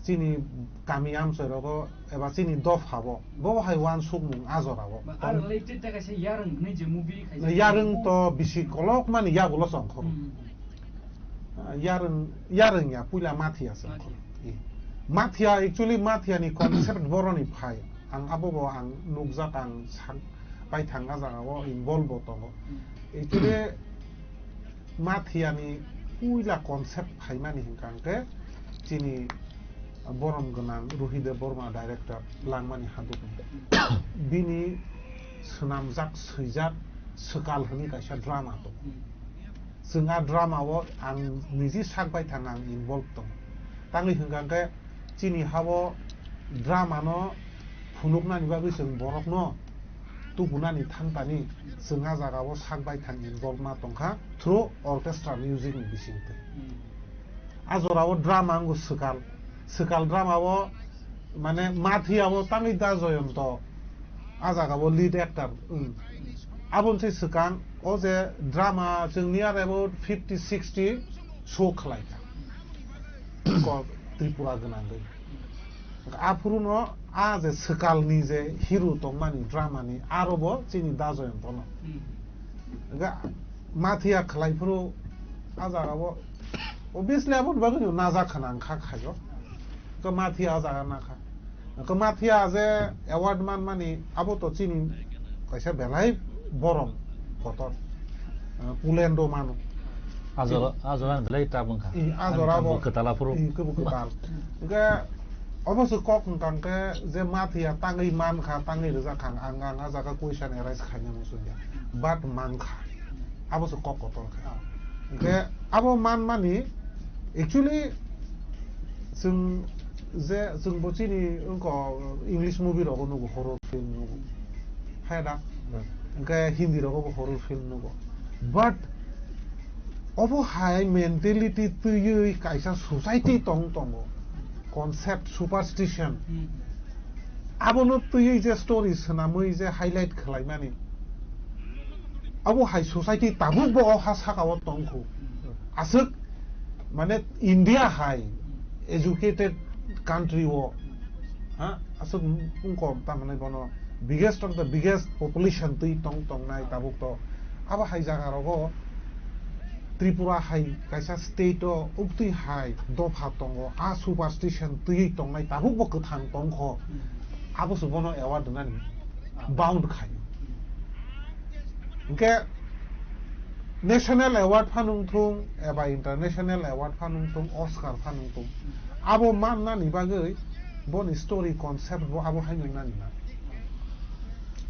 chini kami amchoi rogo eba chini dopha bo, bo hai uansukmung a jora o. Ba, a related ta kaisa Yarwng hwnwi je movie khaijak. Yarwng to bisi kolokmani yagulo chongkhor. Hmm. Ah, Yarwng, Yarwng ya, puila Mathia chongkhor. Mathia. Eh. Mathia, actually Mathia ni concept boroni phai. Ang abo bo ang nukjak, ang sak-, paithang a jaga o involve bo tongo. Hmm. Actually Mathia ni puila concept phaimani hwnkha hwnkhe chini borom gwnang Ruhi Debbarma director Langmani Hadukni. Bini swnamjak, swijak Swkal hwnwi kaisa drama tongo. Chwng a drama o ang niji sak baithang ang involve tongo. Tangwi hwnkha hwnkhe chini ha-o drama no phunuknani bagwi chwng borokno tubunani thangtani chwng a jaga o sak baithang involve ma tongkha through orchestra music ni bisingtwi. Hmm. A jora o drama wngkha Swkal, Swkal drama o mane Mathia o tangwi da Joyonto a jaga o lead actor wng. Aboni se swkang o je drama chwng near about fifty sixty show khlai kha. Ko Tripura gwnangwi. Aphuru no a je swkal ni je hero tongmani drama ni aro bo chini da Jayanta no. Ga mathiya khlai phuru a jaga bo obviously abo bagwi no najak khana ang kha khayo. Ko mathiya a jaga na kha. Ko mathiya je award man mani abo to chini kaisa belai borom kotor. Pulendo mano. Ajora, ajora belai tabung kha. I ajora bo kwtal aphuru. I kubu kwtal. Ga obo se kok hwnkang ke je mathiya tangwi man kha, tangwi rijak kha, ang, ang a jaga question arise khaina muchungya. But man kha. Abo se kok kotor kha. Hwnkhe abo man mani actually chwng je chwng bo chini wngkha English movie rogo nugo, horror film nugo. Hai da? Hwnkhe Hindi rogo bo horror film nugo. But obo hai mentality twiwi kaisa society tong tongo. Concept, superstition. Abono twiwi je story swnamwi je highlight khlaimani. Abo hai society tabuk bo o ha saka o tongkhu. Aswk mane India hai educated country o, ha, aswk wngkha tamani bono biggest of the biggest population twi tong tongnai tabuk to. Abo hai jaga rogo Tripura hai kaisa state o uktwi hai dopha tongo, a superstition twiwi tongnai tabuk bo kwthang tongkho. Abo se bono award rwnani bound khaio. Hwnkhe national award phano wngthung eba international award phano wngthung, Oscar phano wngthung, abo mannani bagwi boni story concept bo abo hai wngnani na.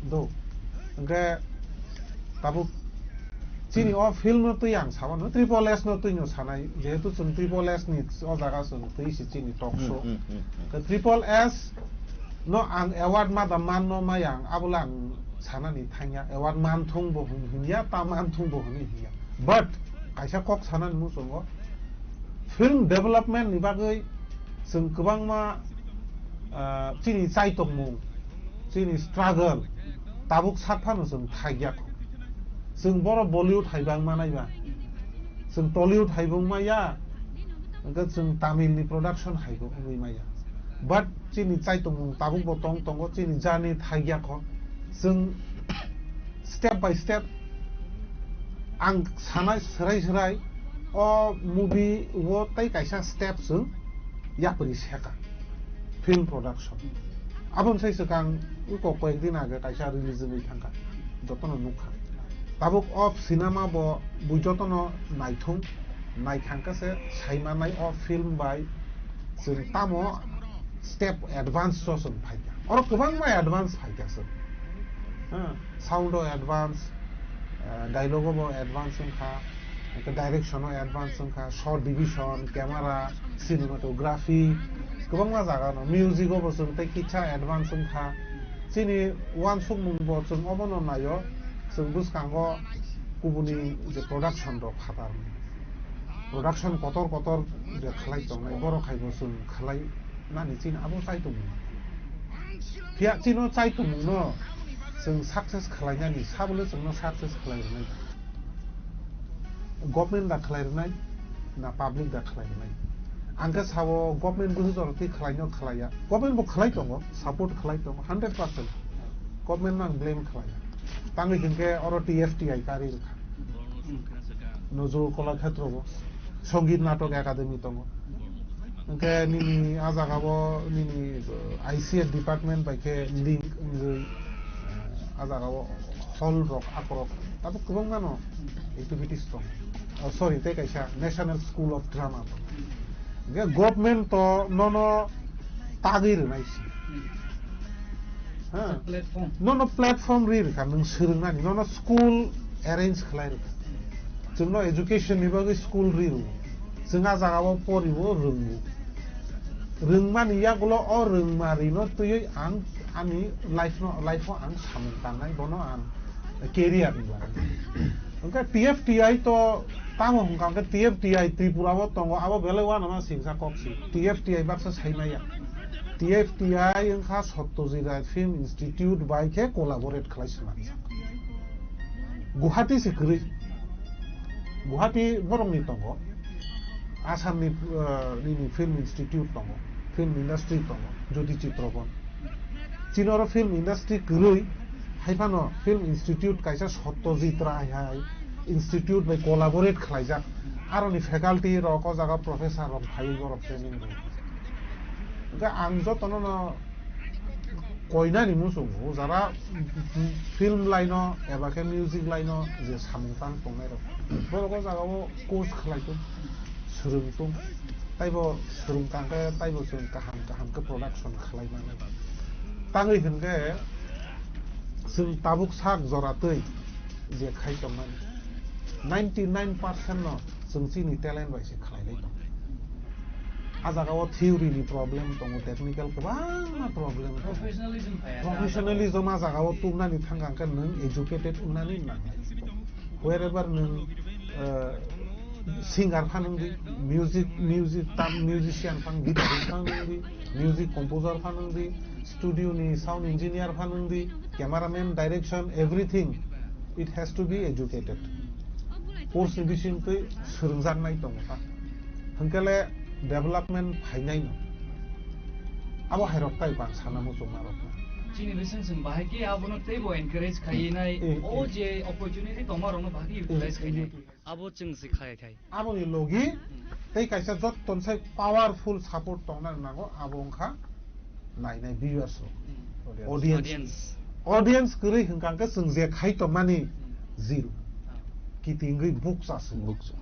Do. Hwnkhe tabuk chini o film no twi ang sabano, Triple S no twi no sanai, jehetu chwng Triple S ni o jaga chwng twi si chini talk show. Hmm, hmm, hmm, hmm. Hwnkhe Triple S no ang award ma da man no maya ang, abo le ang sanani thangya, award man thung bo hwn-, hwnya, ta man thung bo hwnwi hwnya. But kaisa kok sanani muchungo, film development ni bagwi chwng kwbangma, ah, chini chaitokmung, chini struggle tabuk sak phano chwng thaikyakho. Chwng boro Bollywood hai bang manai ba. Chwng Tollywood hai bung maya, hwnkhe chwng Tamil ni production hai bo wngwi maya. But chini chaitokmung tabuk bo tong tongo, chini journey thaikyakho. Chwng step by step ang sanai swrai swrai o movie o tei kaisa step chwng yapri seka film production. Aboni sai swkang uko koyek din age kaisa release wngwi thangkha, jotono nukha. Tabuk o cinema bo bui jotono naithung, naithangkha se saimanai o film bai chwng tamo step advance o chwng phaikha. Oro kwbangma advance phaikha chwng. Ha, sound o advance, eh, dialogue o bo advance wngkha, hwnkhe direction o advance wngkha, shot division, camera, cinematography, kwbangma jaga no, music o bo chwng tei kisa advance wngkha. Chini uansukmung bo chwng obono naio, chwng bwskango kubuni je production rok phatar production kotor kotor je khlai tongnai, borok hai bo chwng khlai nani chini abo chaitongmung. Phiya chini o chaitongmung no chwng success khlainani, sabole chwngno success khlai rwnai. Government da khlai rwnai, na public da khlai rwnai. Ang khe sao government busu jora twi khlai no khlaiya. Government bo khlai tongo, support khlai tongo, hundred percent. Government no ang blame khlaiya. Tangwi hinkhe oro T F T I kari rwkha. Nojrul Kolakhetro bo, Songit Natok Academy tongo. Hwnkhe nini a jaga o nini, uh, I C S department bai khe link wngwi, uh, a jaga o hall rok akorok tabuk kwbangma no activities tong. Oh, sorry, tei kaisa National School of Drama tong. Hwnkhe government to nono tagwi rwnai si. Ha? Platform. Nono platform ri rwkha, nwng swrwngnani, nono school arrange khlai rwkha. Chwngno education ni bagwi school ri rwo. Chwng a jaga o pori o rwngo. Rwngmani yagulo o rwngma rino twiwi ang ani life no, life o ang samung tangnai, bono ang career ni bagwi. Hwnkhe T F T I to tamo hwnkha hwnkhe T F T I Tripura o tongo, abo belai uanama singsa kok si. T F T I baksa sai maya. T F T I wngkha Satyajit Ray Film Institute bai khe collaborate khlai swnamjak. Guwahati se kwrwi. Guwahati borokni tongo. Assamni, uh, nini film institute tongo, film industry tongo, Jyoti Chitrabon. Chini oro film industry kwrwi, hai phano film institute kaisa Satyajit Rai hai institute bai collaborate khlaijak. Aroni faculty rok o jaga professor rok phaiwi borok training rwwi. Hwnkhe ang jotono no koinani muchungo, jara film line o eba khe music line o je samung tang tongnai rok, borok o jaga o course khlai tung, swrwng tung, taibo swrwng tang khe taibo chwng kaham kaham khe production khlai mano. Tangwi hwnkhe chwng tabuk sak jora twi je khai tongmani, ninety nine percent no chwng chini talent bai se khlai lai tongo. A jaga o theory ni problem tongo, technical kwbangma problem tongo. Professionalism phai a jaga o. Professionalism a jaga o tubnani thang khe nwng educated wngnani nangnai. Wherever nwng, uh, singer phan wng di, music, music, tam, musician phan, guitarist phan wng di, music composer phan wng di, studio ni sound engineer phan wng di, cameraman, direction, everything, it has to be educated. Course ni bising twi swrwngjaknai tongo kha. Hwnkhe le development phainai no. Abo hai rok tai bang sana muchungma rok no. Chini bising chwng bahai khe abono teibo encourage khaiwi nai, eh, o eh, je opportunity tongma rokno bahai khe eh, utilize khainai. Eh, abo chwng se khai khai. Aboni logi hmm, tei kaisa jotton sai powerful support tongna nango, abo wngkha nainai viewers rok. Hmm. Audience. Audience. Audience kwrwi hwnkha hwnkhe chwng je khai tongmani hmm, zero. Ah. Kitingwi bukcha se. Bukcha.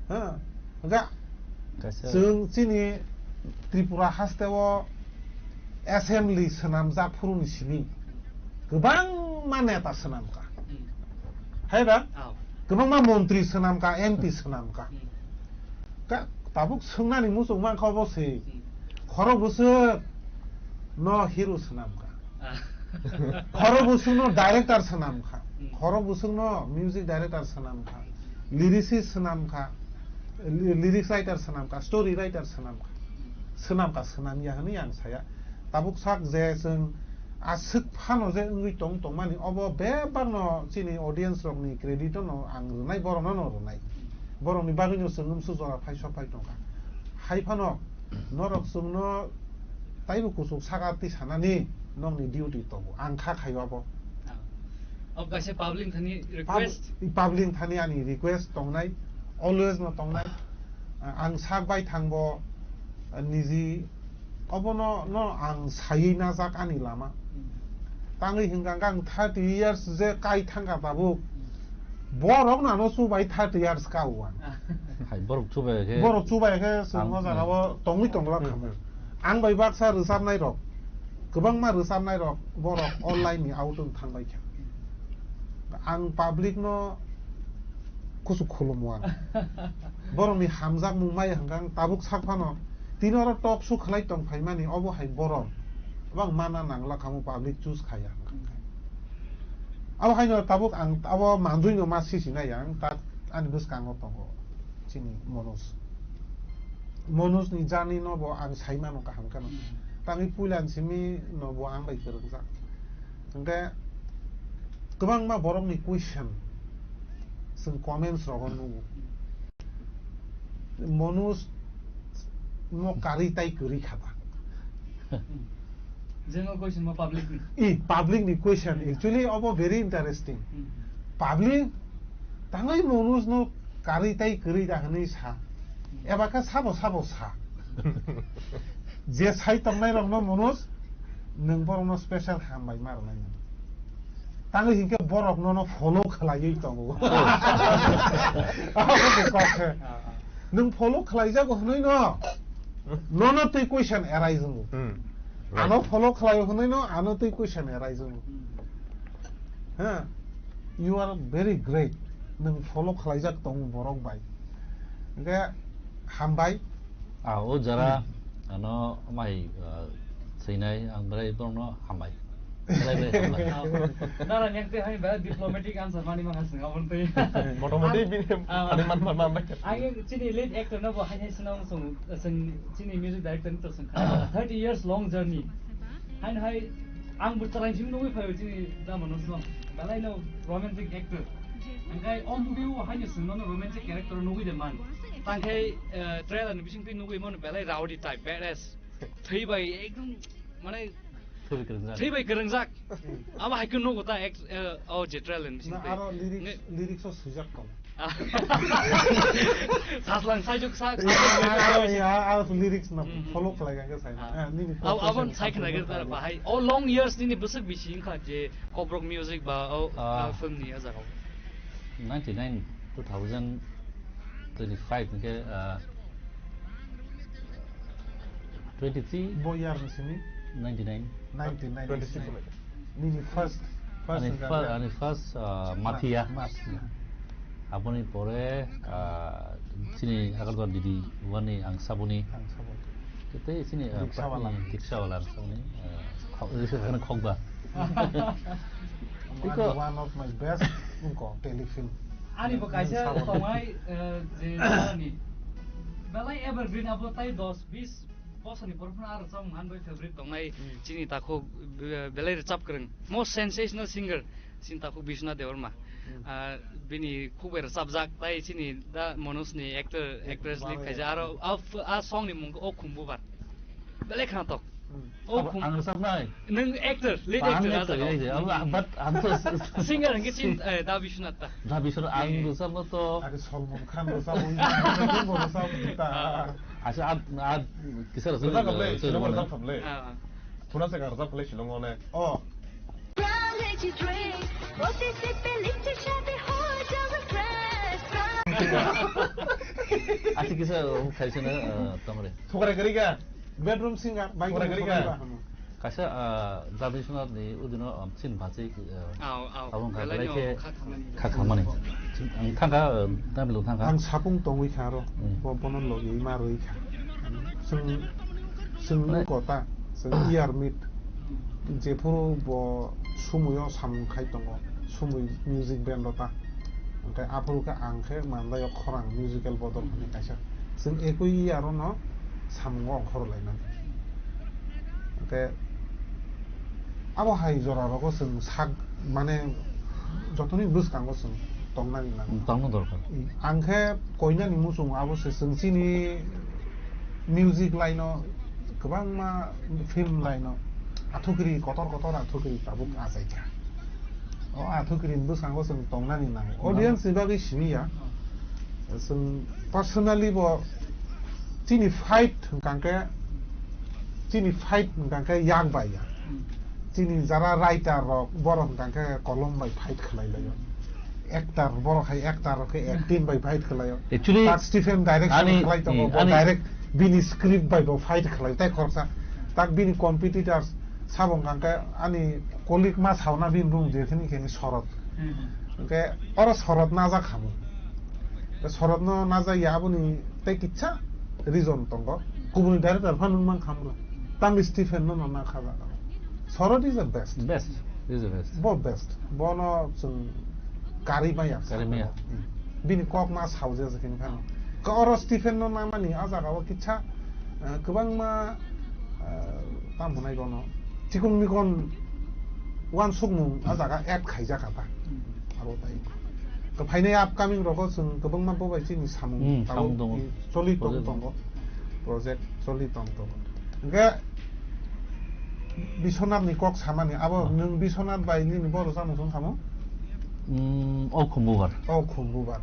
Ha? Hwnkha kaisa chwng chini Tripura haste o assembly swnamjak phuruni simi kwbangma neta swnamkha. Hmm. Hai ba? Oh. Kwbangma montri swnamkha, M P swnamkha. Hmm. Ka-, tabuk swngnani muchung mankha obo se. Hmm. Khorok bwswk no hero swnamkha. Ah. Khorok bwswk no director swnamkha. Hmm. Khorok bwswk no music director swnamkha. Lyricist swnamkha. Ly-, lyrics writer swnamkha, story writer swnamkha. Hmm. Swnamkha, swnamya hwnwi ang saya. Tabuk sak je chwng aswk phano je wngwi tong tongmani, obo bebakno chini audience rokni credit no ang rwnai, borokno no rwnai. Borokni bagwino chwng wngsu jora phai sok phai tongkha. Hai phano norok chwngno taibo kuchuk saka twi sanani nokni duty tongo, ang kha khaio abo. Ah. Obo kaisa public thani request. Pub-, public thani ani request tongnai, always no tongnai. Ah, ang sak bai thangbo, ah, niji Obono no ang saywi najak ani lama. Hmm. Tangwi hwnkha hwnkhe ang thirty years je kai thangkha tabuk. Hmm. Borok nano chubai thirty years ka o ang. Hai, borok chubai khe. Borok chubai khe chwng ang, o jaga o tongwi tongla hmm, khamu. Ang bai baksa rwchapnai rok. Kwbangma rwchapnai rok borok online ni out wng thangbai kha. Ang public no kuchuk khulumo ang. Borokni hamjakmung maya hwnkha ang tabuk sak phano. Tini oro talk show khlai tong phaimani, obo hai borok. Obo ang mana nangla khamu, public choose khaiya hwnkha khe. Abo haino tabuk ang abo manjui no ma sisi nai ang, ta ani bwskango tongo chini Manoj. Manoj ni journey no bo ang sai mano kaham kheno. Hmm. Tangwi puila ni simi no bo ang bai kwrwngjak. Hwnkhe kwbangma borokni question chwng comments rogo nugo. Manoj no karwi tai kwrwi kha ba? Jeno question ma public ni. I public ni question, hmm, actually obo very interesting. Hmm. Public tangwi Manoj no karwi tai kwrwi da hwnwi sa. Hmm. Eba khe sabo sabo sa. Je sai tongnai rok no Manoj, nwng borok no special hambai ma rwnai nwng. Tangwi hinkhe borok nono follow khlaiwi tongo. Abo kok khe. Ah, ah. Nwng follow khlaijago hwnwi no, nono twi question arise wngo. Hmm. Right. Ano follow khlaio hwnwi no, ano twi question arise wngo. Hmm. Ha? You are very great. Nwng follow khlaijak tongo borok bai. Hinkhe hambai. Ah, o jara, hmm, ano mai, ah, swinai ang belai borokno hambai. Belai belai hambai. Ah, nara nyakte hai ba diplomatic answer mani mangha swng aboni twi. Motamoti ang, bini ah, ani man man man bai. Ang chini lead actor no bo hai hai swnam song, song chini music director ni to song kha. Thirty years long journey. Hai hai Ang bo chwraini simi nugwi phaio chini da Manoj no. Belai no romantic actor. Hingkhai o movie o haino chwng nono romantic character nugwi de man. Tangkhai, eh, trailer ni bising twi nugwi mano belai rowdy type, badass. Thwi bai ekdom mane Thwi bai kwrwngjak. Thwi bai kwrwngjak. Abo hai khe nugo ta ek, eh, o je trailer ni bising Na twi. Aro lyrics, Nge- lyrics o swijak tong. Saslang sajuk sa. Ya, ya, ya, lyrics na Hmm. follow khlai kha khe sai. Ah. Eh, nini Ab-, abon question sai khna gir tar bahai. O long years nini bwswk bisi wngkha je Kokborok music ba o, Ah. ah, film ni o jaga o. Ninety nine, two thousand twenty five hingke, ah, twenty three. Bo year ni simi? Ninety nine. Ninety nine. Twenty six. Nini first, first Ani hingka fir-, ani first, ah, Ma-, Mafia. Mafia. Aboni pore, ah, chini Agartala didi wani ang saboni. Ang saboni. Tei chini, ah, Riksawala. Riksawala ang saboni. Ah, khok, riksa khakno khokba. Iko. One of my best wngko telefilm. Ani bo kaisa Saboni. Tongnai, eh, je ani belai evergreen abo tai dos bis bosor ni borok phano aro chong man bai favorite tongnai Hmm. chini takhuk, eh, belai rwchap kwrwng. Most sensational singer chini takhuk Biswanath Debbarma. Hmm. Ah, bini khuk bai rwchapjak tai chini da Manoj ni actor, Hmm. actress lead khaijak aro a, a song ni mung O Khumbubar. Belai khna tok. Hmm. O Abo Khum-, ang rwchapnai. Nwng actor, lead Ang actor actor, ajaga. Ang, ang, but ang to Singer hingke chin, eh, da Biswanath ta. Da Biswanath ang Eh. rwchapno to. Ake Salman Khan rwchapwi, bo rwchapwi ta. Asa ad, ad, kisar Rwchap khamle, eh, Shillong rwchap khamle. Ah. Puna se rwchap khamle Shillong one. Oh. Asa kisa, um, khaisana, eh, tamre. Thokrai kari ka? Bedroom singer, bai Thokrai kari ka? Kaisa, ah, Jagdish Nath ni udino, um, chin bachai, ah, Aw, aw. Abong kha Belai belai no khe kha khamani. Kha khamani. Ang thangkha, ah, Tamil thangkha. Ang sapung tongwi kha aro, Hmm. bo bono logi ma rwi kha. Sung, sung Nai. Kota, sung year meet. Jephuru bo sumuyo samung khai tongo, sumui music band rota. Hingke aphuru khe ang khe mandaio khorang musical bodol hwnwi kaisa. Chwng ekui aro no samungo ongkhor laimani. Hingke abo hai jora rogo chwng sak mane jotoni bwskango chwng tongnani nango. Tongna dorkar. Ang khe koinani muchung abo se chwng chini music line o kwbangma film line o athukiri kotor kotor athukiri tabuk achaikha. O athukiri bwskango chwng tongnani nango. Audience ni bagwi simi ya. Chwng personally bo chini fight hwnkha khe, chini fight hwnkha khe yak bai ya. Chini jara writer rok, borok hwnkha khe kolom bai fight khlai lai o. Actor, borok hai actor rok khe acting bai fight khlai o. Actually, tak Stephen direction ani, khlai tongo, ani bo direct bini script bai bo fight khlai o. Tai khoroksa tak bini competitors sabo hwnkha khe ani colleague ma sauna bini room je khini khini sorot. Hmm. Hwnkhe oro sorot najak hamung. Sorotno najak ya aboni tei kitsa reason tongo. Kubuni director phano wng mankha molo. Tang Stephen no no nakha jaga. Sorot is the best. Best. Is the best. Bo best. Bono chwng kari maya. Kari maya. Hmm. Bini kok ma sauje je kini phano. Ka oro Stephen no namani a jaga o kitsa, eh, kwbangma, eh, tam hwnai bono. Chikon mikon uansukmung a jaga add khaijak kha ta. Hmm. Abo tai. To phainai upcoming rogo chwng kwbangma bo bai chini samung Hmm, tabuk samung tongo. I choli tong Project. Tongo. Project choli tong tongo. Hingke Biswanath ni kok samani abo Ah. nwng Biswanath bai nini boro samung song kamo? Hmm, o Khumbubar. O Khumbubar.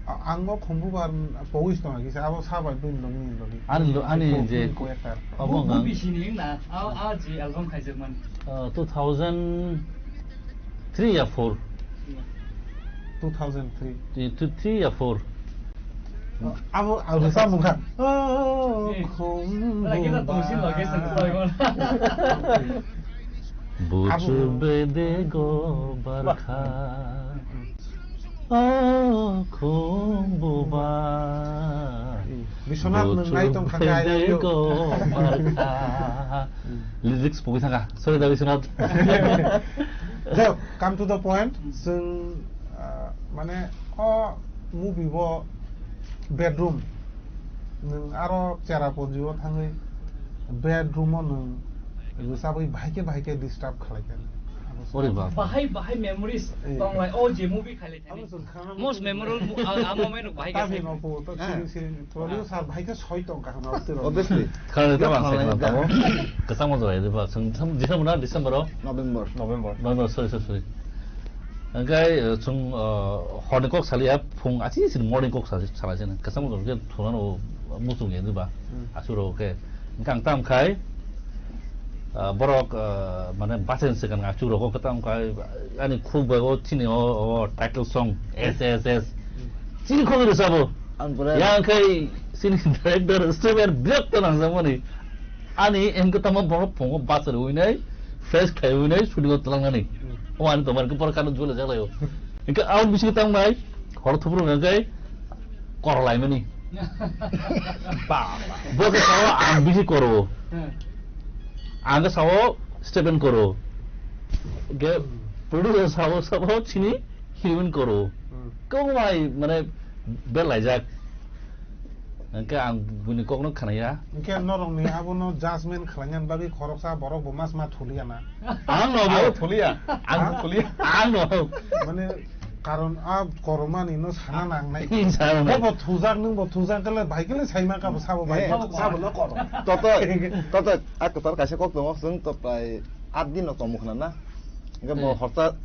A-, ang o Khumbubar pogis tong kisa abo sa bai bini logi ni logi. Ani lo-, ani Ko-, je ko-, ko-, ko-, abo Bo, bo ngang. Bisi ni na, a, a je album khaijak man. Uh, two thousand three ya four. Two thousand three. Three, two, three ya four. Abo, abo sa mungkha. Oh, Eh. Khumbubar. Lagi ta tongsin lagi sa ko. Buchu Abo. Bede go barkha. Oh, Khumbubar. Biswanath nwng nai tong kha khe, I love you. Lyrics pugwi thangkha. Sorry da, Biswanath. Jao, come to the point. Chwng, ah, mane, o movie bo bedroom. Nwng aro Cherrapunji o thangwi bedroom o nwng Sabui bahai khe bahai khe disturb khlai kha. Ore baba. Bahai bahai memories Eh. tonglai o je movie khailai thani. Most memorable mo-, a, a moment bahai khe Tabi sai. Nopo to Ah. siring siring producer bahai khe soi tong kha hwnwi tiro. Obviously. Khana ta bang sai khana tamo. Kwchangma jora ede ba. Song jisa muna December o. November. November. November, sorry, sorry, sorry. Hingke, eh, chung, eh, horni kok saliya, phung achi sin morning kok sali, sala sin. Kasam kok ke thuna no muchung ye ba. Hmm. Asuro ke. Hingke ang tam khai, ah, borok, ah, mane bachen se kan achu rok ko tam khai, ani khuk ba o chini o, o title song, S S S. Hmm. Chini khok ri sabo. Ang pura Yang khai sini director, studio birak to nang jamani. Ani engke tamo borok phungo bachar winai, fresh khai winai, shooting o twlangnani. Hmm. O ani tomar ke por kanu jule jalayo. Engke out bisi tang bai, hor thupru engke kor lai mani. Ba. Bo ke sawa ang bisi koro. Hmm. Ang ke sawa step in koro. Ge producer sawa sawa chini heroine koro. Hmm. Kau mai mane bel lai jak. Hingke ang bini kokno khnaya. Hingke norokni abono judgment khlainani bagwi khoroksa borok bo mas ma thuliya na? Ang no Ang bo. thuliya. Ang Ha? thuliya. Ang no. Mane karon a koromani no sana nangnai. Sana nang. Bo bo thujak nwng bo thujak kale bai kale saima ka bo sabo bai. Eh. Sabo no koro. Toto, toto, a kotor kaisa kok tongo, chwng to prai at din no tongmukna na. Hingke bo Eh. horsa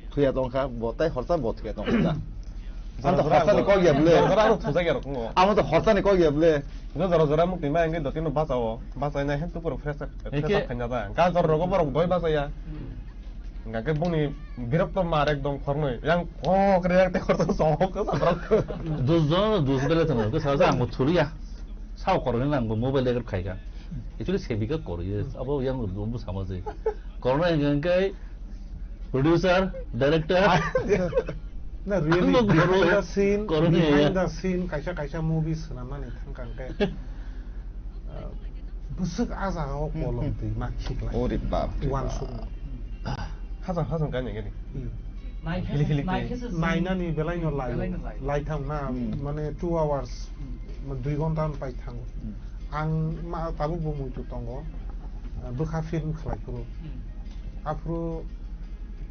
thuya tongkha, bo tai horsa bo thuya tongkha. Ang to Jora jora horsa ni bo-, kok ya bwle. Jora jora ang thujak ya rok tongo. Amo to horsa ni kok ya bwle. Hingke jora jora mukti ma hingke dotino bachao. Bachai na hen tupuro fresh, fresh Hingke up khaina da. Hingke jora rogo borok doi bachaya. Hingke boni birok to mar ekdom khornoi. Yang kok re yang te khorsa sok kok sa borok. Dus jon, dus bele tong, ke sa sa ang thuliya. Sao koroni nang bo mobile de khaika. Actually, sevika kori, abo yang bo sama se. Korona hingke producer, director. Na, really, Ang behind koro-, the scene, koroni behind ya. the scene, kaisa, kaisa movies swnamnani thangkang khe, uh, bwswk a jaga o kolom twi ma khiklai. Ore bap re Wan bap. sukma. Hasang, hasang kanya gini. Hmm. Nai Hili, hili, khe, nai hili. khe se Nainani belai no lai. Belai no lai. Lai thang na, Hmm. mane two hours, Hmm. dui ghonta no pai thango. Hmm. Ang ma tabuk bo muitu tongo, uh, bwkha film khlai phuru. Hmm. Aphuru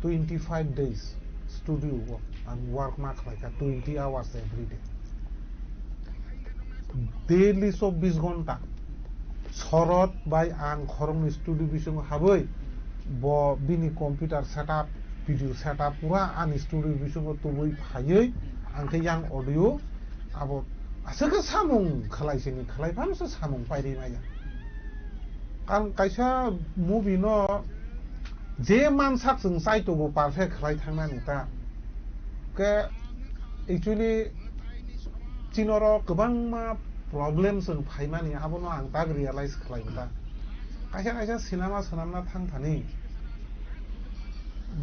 twenty five days studio o ang work ma khlai kha, twenty hours every day. Daily chobbish ghonta. Sorot bai ang khoroknwi studio bisingo habwi, bo bini computer setup, video setup pura ani studio bisingo tubui phaiwi, ang khe yang audio abo aswk khe samung khlai sini khlai phano se samung pairi maya. Ang kaisa movie no je mansak chwng chai tongo perfect khlai thangnani ta. Khe actually chini oro kwbangma problem chwng phaimani, abono ang tak realize khlai ta. Kaisa kaisa sinema swnamna thang thani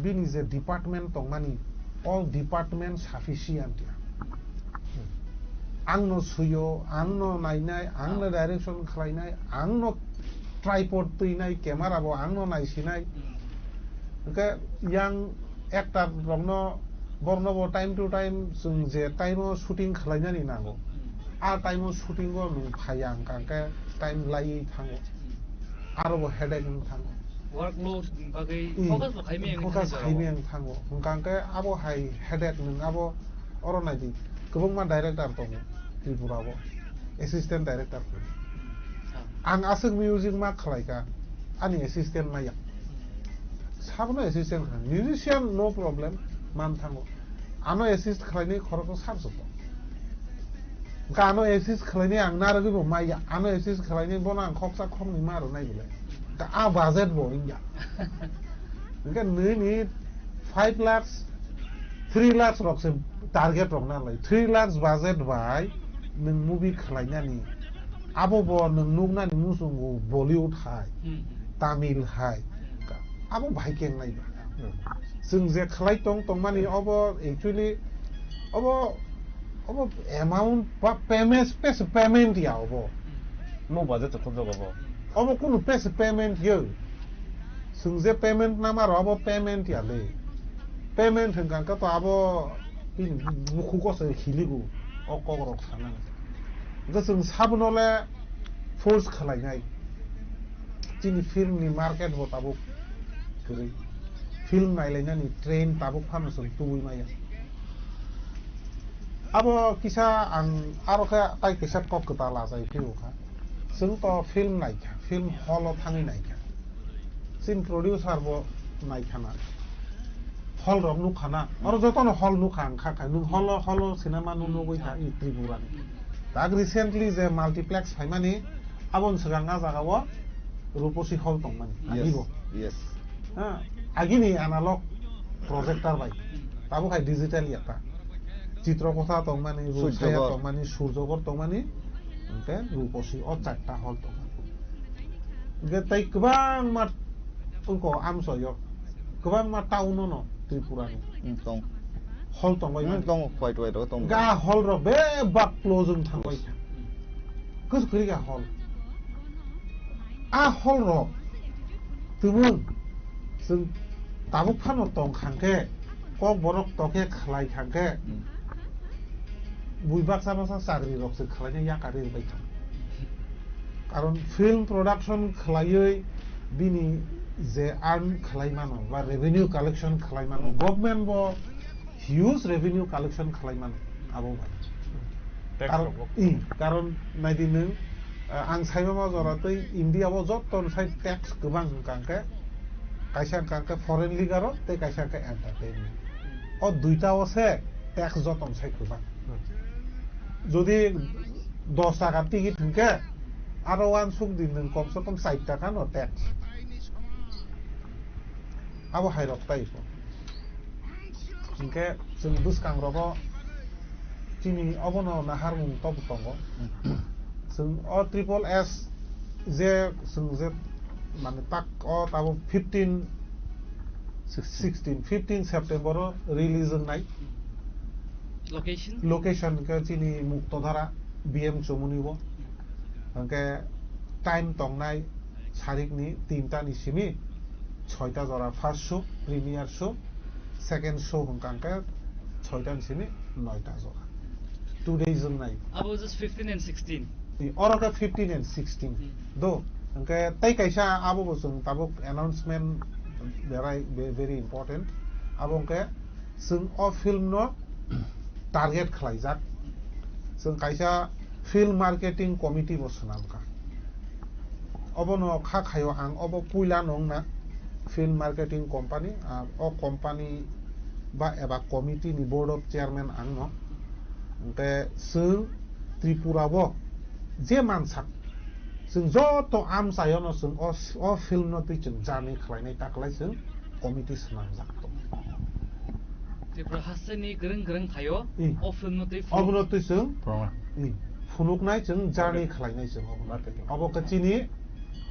bini je department tongmani, all department sufficient ya. Ang no suyo, ang no nainai, ang no direction khlainai, ang no tripod twinai, camera bo ang no naisinai. Hwnkhe yang actor rokno, borokno bo time to time chwng je time o shooting khlainani nango, a time o shooting o nwng phaiya hwnkha hwnkhe time laiwi thango, aro bo headache wng thango. Workload ni bagwi Hmm. focus bo khaimaya wngkha Focus jora. khaimaya wng thango. Hwnkha hwnkhe abo hai headache nwng abo oro naidi. Kwbangma director tongo Tripura o. Assistant director tongo. Ah. Ang aswk music ma khlaikha, ani assistant maya. Sabono assistant kha. Musician no problem, man thango. Ano assist khlainai khorokno sar suko. Hwnkhe ano assist khlainai ang narwgwi bo maya. Ano assist khlainai bono ang khoksa khoknwi ma rwnai bwle. Hwnkhe a budget bo wngya. Hwnkhe nini five lakhs, three lakhs rok se target rok nalai. Three lakhs budget bai nwng movie khlainani. Abo bo nwng nuknani muchungo Bollywood hai, Hmm. Tamil hai. Abo bahai kengnai ba. Hmm. Chwng je khlai tong tongmani obo actually obo, obo amount ba payment, pes payment ya obo. Hmm. No budget to thok obo. Obo kunu pes payment yo. Chwng je payment nama ro obo payment ya le. Payment hwnkha khe to abo bini bukhugo se hiligo o kok rok sanani. Hwnkhe chwng sabono le force khlainai. Chini film ni market bo tabuk kwrwi. Film nailainani trend tabuk phano chwng tubui maya. Abo kisa ang aro khe tai kisa kok kwtal achai phiyokha. Chwng to film naikha, film hall o thangwi naikha. Chini producer bo naikhana. Hall rok nukhana. Oro jotono hall nukha ang kha kha. Nwng hall o, hall o cinema nw nugwi kha i Tripura ni. Tak recently je multiplex phaimani, aboni swkang a jaga o Ruposi Hall tongmani. Yes, agibo. Yes. Ha, agini analog projector bai. Tabuk hai digital ya ta. Chitrokotha tongmani, Surjogor. Ruchaya tongmani, Surjogor tongmani, hwnkhe Ruposi o charta hall tongmani. Hwnkhe tei kwbangma wngko amchoyo, kwbangma town o no Tripura ni. Hmm, tong. Hall tongbai Hmm, mani. Tongo, white, white o tongo. Ga hall rok bebak close wng thangbai kha. Yes. Kwchwk kwrwi ga hall. A hall rok twmwng chwng tabuk phano tong khang khe, kok borok tokhe khlai khang khe, Hmm. bui baksa baksa chakri rok se khlaina yakari bai thang. Karon film production khlaiwi bini je earn khlai mano ba revenue collection khlai mano, Hmm. government bo huge revenue collection khlai mano abo bai. Tax Karon, rok bo. I, karon naidi nwng, ah, ang saimama jora tei India o joto sai tax kwbang hwnkha hwnkhe, kaisa hwnkha hwnkhe foreign leader o tei kaisa hwnkhe entertainment. O duita o se tax joto sai kwbang. Hmm. Jodi dos taka ticket hwnkhe, aro uansuk di nwng komse kom char taka no tax. Abo hai rok tai ko. Hwnkhe chwng bwskang rogo chini obono naharmung tobo tongo. Chwng o triple S je chwng je mane tak o tabo fifteen, sixteen, fifteen September o release wngnai. Location? Location khe chini Muktodhara B M Chomoni o. Hwnkhe time tongnai sarikni tinta ni simi soita jora first show, premiere show, second show hwnkha hwnkhe soita ni simi noita jora. Two days wngnai. Abo just fifteen and sixteen. I, oro khe fifteen and sixteen. Hmm. Do, hwnkhe tei kaisa abo bo chwng tabuk announcement berai, be-, very important. Abo hwnkhe chwng o film no target khlaijak. Chwng kaisa film marketing committee bo swnamkha. Obono kha khaio ang obo puila no wngna film marketing company, ah, o company ba eba committee ni board of chairman ang no. Hwnkhe chwng Tripura o je mansak, chwng joto amchaio no chwng o, o film no twi chwng journey khlainai taklai chwng committee swnamjak tongo. Tripura hasteni kwrwng kwrwng thaio, Hmm. o film no twi Obono twi chwng Proman. Hmm. Phunuknai chwng journey Target. Khlainai chwng obono. Target. Obo khe chini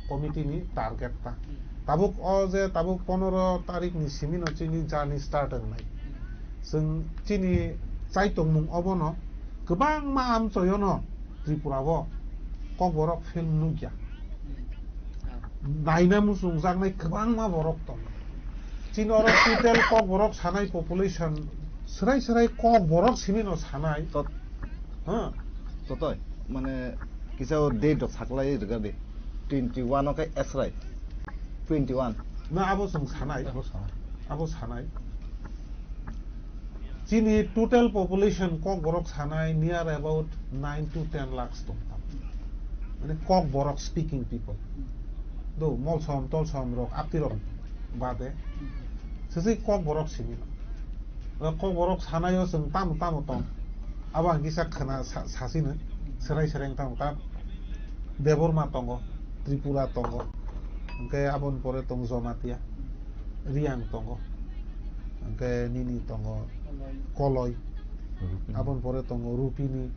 committee ni target ta. Hmm. Tabuk o je tabuk pondro tarik ni simi no chini journey start wngnai. Hmm. Chwng chini chaitongmung obono kwbangma amchoyono Tripura o Kokborok film nukya. Hmm. Naina muchungjaknai kwbangma borok tongo. Chini oro total Kokborok sanai population, swrai swrai Kokborok simi no sanai. Tot-, Ha? Totoi, mane, kisa o date rok saklai rwgadi. Twenty one o khe Esrai. Twenty one. Na abo chwng sanai. Abo sanai. Abo sanai. Chini total population Kokborok sanai near about nine to ten lakhs tong tamo. Mane Kokborok speaking people. Do, Molsom, Tolsom rok, Apti rok bade. Sisi Kokborok simi. O Kokborok sanai o chwng tamo tamo tong. Abo ang kisa khna sa-, sasino. Serai serai tamo ta. Debbarma tongo, Tripura tongo. Hwnkhe aboni pore tong Jamatia. Riang tongo. Hwnkhe nini tongo Koloi. Rupini. Aboni pore tongo Rupini.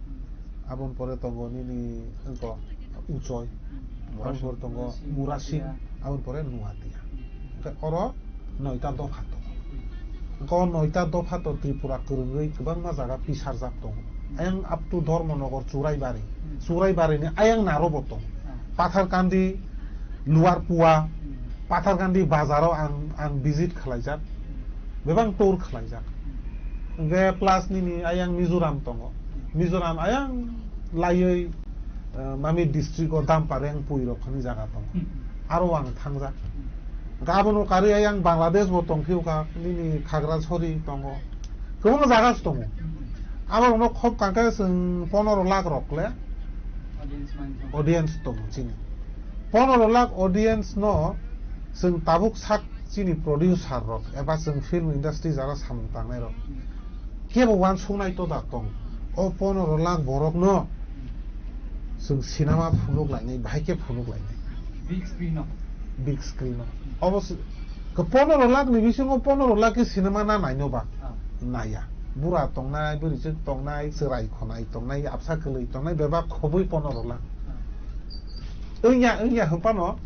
Aboni pore tongo nini wngko Uchoi. Aboni pore tongo Murasing. Aboni pore Nuatia. Hwnkhe oro noita dopha tongo. Hwnkhe o noita dopha to Tripura kwrwngwi kwbangma jaga pisarjak tongo. Ayang up to Dharmanagar, Churaibari. Churaibari ni ayang naro bo tongo. Patharkandi, Luar Pua, Patharkandi bazaro ang, ang visit khlaijak, bebak tour khlaijak. Hwnkhe plus nini ayang Mizoram tongo. Mizoram ayang laiwi, eh, Mamit district o Dampareng pui rok hwnwi jaga tongo. Aro ang thangjak. Hwnkhe abono karwi ayang Bangladesh bo tongphiyokha, nini Khagrasori tongo. Kwbangma jaga se tongo. Aborokno khop kangkhe chwng ponoro lakh rok le Audience manjak. Audience tongo chini. Ponoro lakh audience no chwng tabuk sak chini producer rok eba chwng film industry jara samung tangnai rok. Kebo uansuknai to da tong. O ponoro lakh borok no chwng cinema phunuk lainai, bahai khe phunuk lainai. Big screen o. Big screen o. Obo se, ke ponoro lakh ni bisingo ponoro lakh khe cinema na naino ba? Ah. Naya. Bura tongnai, bwrwichwk tongnai, chwrai khonai tongnai, absa kwlwi tongnai, bebak khobwi ponoro lakh. Ah. Wngya, wngya hwnphano.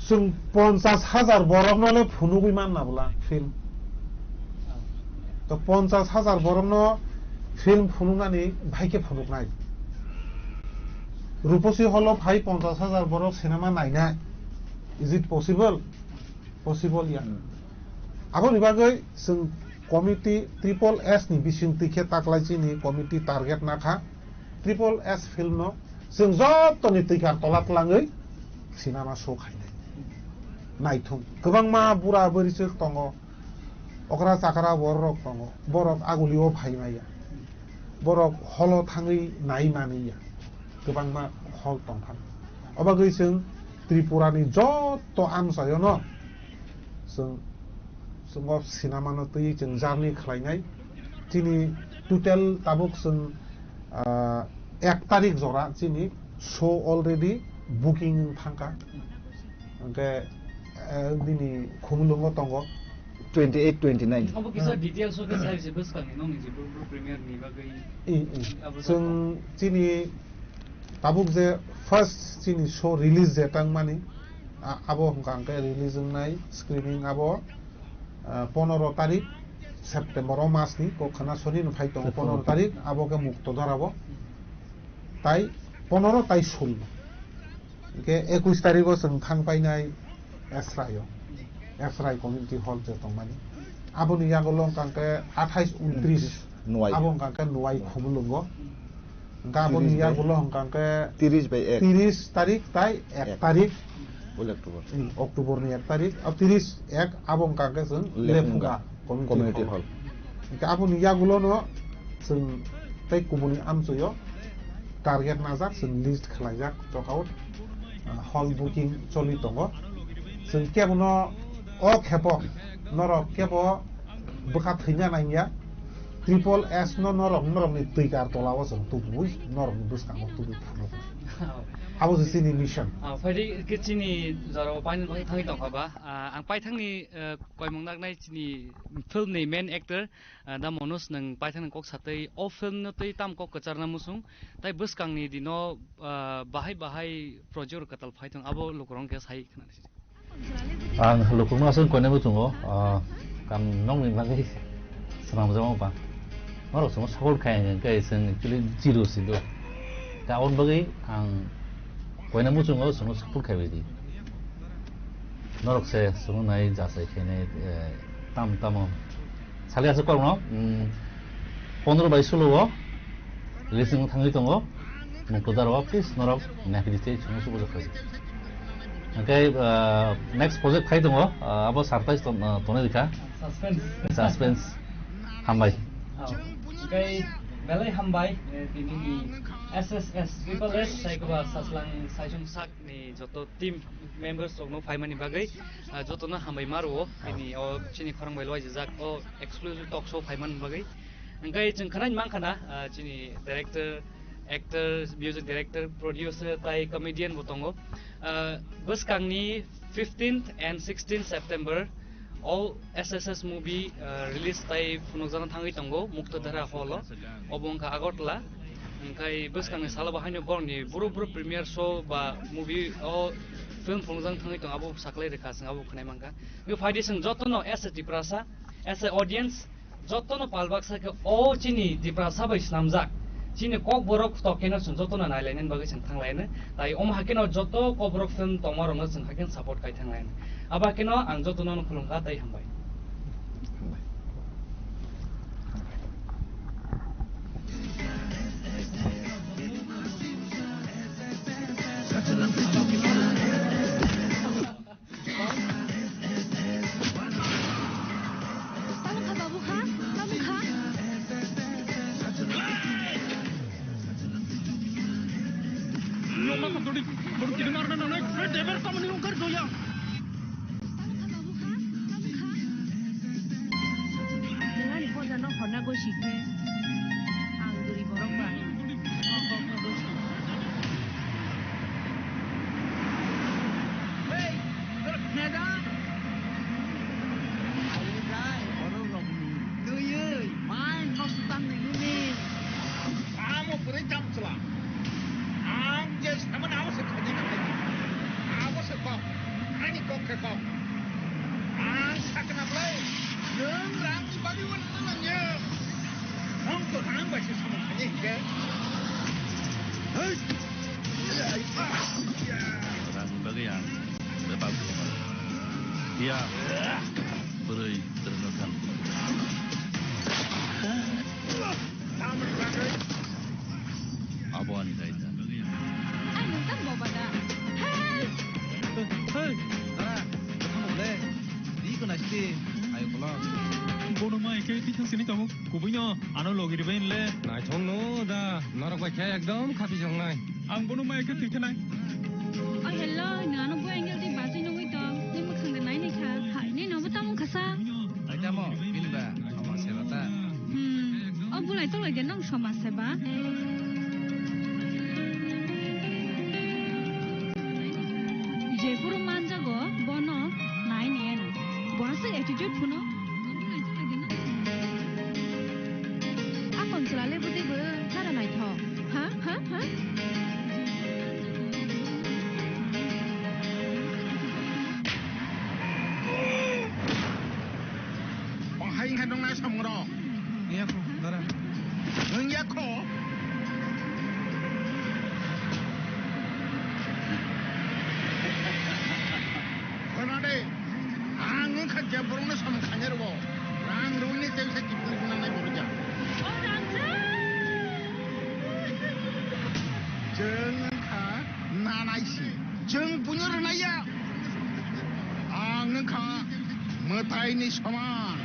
Chwng ponchas hajar borokno le phunugwi manna bwla film. To ponchas hajar borokno film phunuknani bahai khe phunuknai. Ruposi Hall o phai ponchas hajar borok cinema nainai. Is it possible? Possible ya. Hmm. Aboni bagwi chwng committee triple S ni bisingtwi khe taklai chini committee target nakha. Triple S film no chwng jottoni twikar tola twlangwi cinema show khainai. Naithung. Kwbangma bura bwrwichwk tongo. Okra chakra borok tongo. Borok agulio phai maya. Borok holo thangwi nai mani ya. Kwbangma hall tongkha. Obagwi chwng Tripura ni jotto amchaio no chwng, chwng o cinema no twi chwng journey khlainai. Chini total tabuk chwng, ah, ek tarik jora chini show already booking wng thangkha. Hwnkhe, eh, nini Khumulwngo tongo. Twenty eight, twenty nine. Obo kisa details o khe sai se bwskangni nokni je bro, bro premiere ni bagwi. I, i. Abo chwng chini tabuk je first chini show release je tangmani, a-, abo hwnkha hwnkhe release wngnai screening abo, ah, ponoro tarik September o masni kokkhana soni no phai tongo ponoro tarik, abo khe Muktodhara o. Tai ponoro tai sul. Hwnkhe ekush tarigo chwng thang painai Esrai o. Esrai Community Hall je tongmani. Aboni yagulo hwnkha hwnkhe athais untris. Nwai. Abo hwnkha hwnkhe Nwai Khumulwngo. Hwnkhe aboni yagulo hwnkha hwnkhe tiris bai ek. Tiris tarik tai ek tarik. Ul October. Hmm, October ni ek tarik. O tiris ek abo hwnkha hwnkhe chwng Lephunga. Lephunga. Community hall. Hingke aboni yagulono chwng tei kubuni amchoyo target najak, chwng list khlaijak, talk out, ah, hall booking choli tongo. Chwng kebono o khepo norok kebo bwkha thwina nangya, triple S no norok, norokni twikar tolao chwng tubui, norokni bwskango tubui phunuk. Abo se chini mission. Ah, phaidi khe chini jorao painani bagwi thangwi tongkha ba? Ah, ang paithakni, eh, koimung naknai chini film ni main actor, ah, da Manoj, nwng paithakni kok satwi o film no twi tam kok kwcharna muchung, tai bwskangni dino, ah, bahai bahai project rok kwtal phai thung, abo lukurok khe sai khna nai. Ang lukurokno aswk koinai muchungo, ah, kam nokni bagwi swnamjama ba. Norok chwngno support khai hwnkhe chwng actually zero si do. Ta aboni bagwi ang koinai muchungo chwngno support khai bai di. Norok se chwngno nai jasai khainai, eh, tam tamo. Sali aswk korokno, mm, pondro bai sulo o releasing thangwi tongo. Muktodhara o please norok naphidi tei chwngno support khai. Hwnkhe, ah, next project phai tongo, ah, abo surprise ton-, ah, tonwi rikha. Suspense. Suspense. Hambai. Oh. Hwnkhe belai hambai, eh, tini ni S S S, triple S, sai kwba Saslang Saichung sak ni joto team members rokno phaimani bagwi, ah, jotono hambai ma rwo. Ah. Tini o chini khorang bai loijak o exclusive talk show phaimani bagwi. Hwnkhe chwng khwnai mankha na, ah, chini director, actor, music director, producer tai comedian bo tongo. Ah, bwskangni fifteenth and sixteenth September o S S S movie, ah, release tai phunukjakna thangwi tongo Muktodhara Hall o. Obo wngkha Agartala. Hwnkhe bwskangni salo bo haino borokni buru buru premiere show ba movie o film phunukjakna thangwi tongo, abo saklai rwkha, chwng abo khwnai mankha. Hwnkhe phaidi chwng jotono as a Tiprasa, as a audience, jotono pal baksa khe o chini Tiprasa bai swnamjak, chini Kokborok tok khe no chwng jotono nailainani bagwi chwng thanglaino. Tai omo hakhe no joto Kokborok film tongma rokno chwng hakhe support khai thanglaino. Abo hakhe no ang jotono no khulumkha tei hambai. Masa dodi, bono kini marna nanai, eh, deber samani ungkar doya. Nangani poja no honna go sikhe. Ang duri borok ba. Hey, borok kheda. Ayo jai, borok rokni. Tui, mai no sutang ni nini. Amo pure jam chla. Ang je saman abo se khaji na khaji. Abo se kok. Ani kok khe kok. Ang sakna blai. Nwng rang ni bagwi wan na nang ya. Nwng to rang bai se saman khaji ke. Hey. Rang ni bagwi ang bebak. Ya. Bwrwi terno than. Abo ani daida. Ai, nwng tamo boba da? Help! Hey, dara, tamo le. Di ko nasti, ayo kolom. Bono mai ke tithang sini tamo. Kubuino, ano logi ribai le. Naithok no da, norok bai khe ekdom khapi jongnai. Ang bono mai ke tithanai. Oh, hello, nwng ano bo angle di bachai nugui tong. Ni mwkhang de nai nai kha. Hai, ni no bo tamo khasa. Ai tamo, bini ba, sama seba ta. Hmm. O bulai tolai de nong somaj seba. Jephuru manjago bono nai ni eno. Bo aswk attitude phuno. Akon chwla le bwtwi bo chara naithok. Ha? Ha? Ha? Bahai wngkha nuknai samung rok. Wngya kho, dara. Wngya kho. Khona de, ang wngkha je borokno samung khainai rwo. Rang rwini tei khe kiphilwi nangnai borok ya. O rangchak! Chwng wngkha nanai si. Chwng buino rwnai ya. Ang wngkha mwtaini soman.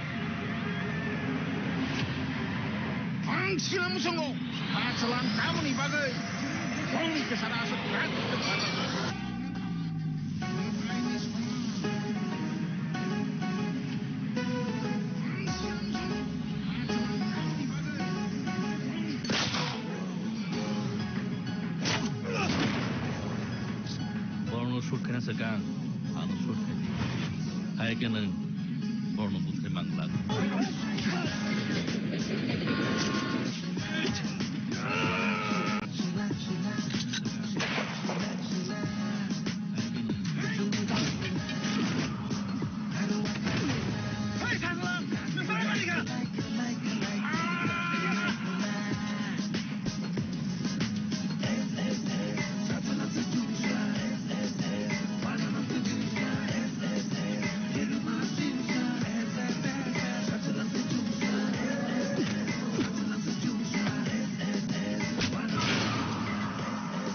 Ang sila muchungo. Achwlang tamoni bagwi bongni kwcharo aswk kwrak. Borokno shoot khaina swkang, ano shoot khai di. Hai khe nwng borokno buthai manglak.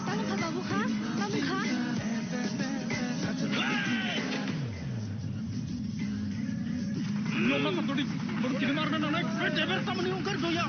Tamo kha babu kha, tamo kha. Yo masa todi, bono kini marna nanai, eh, deber samani ungkar doya.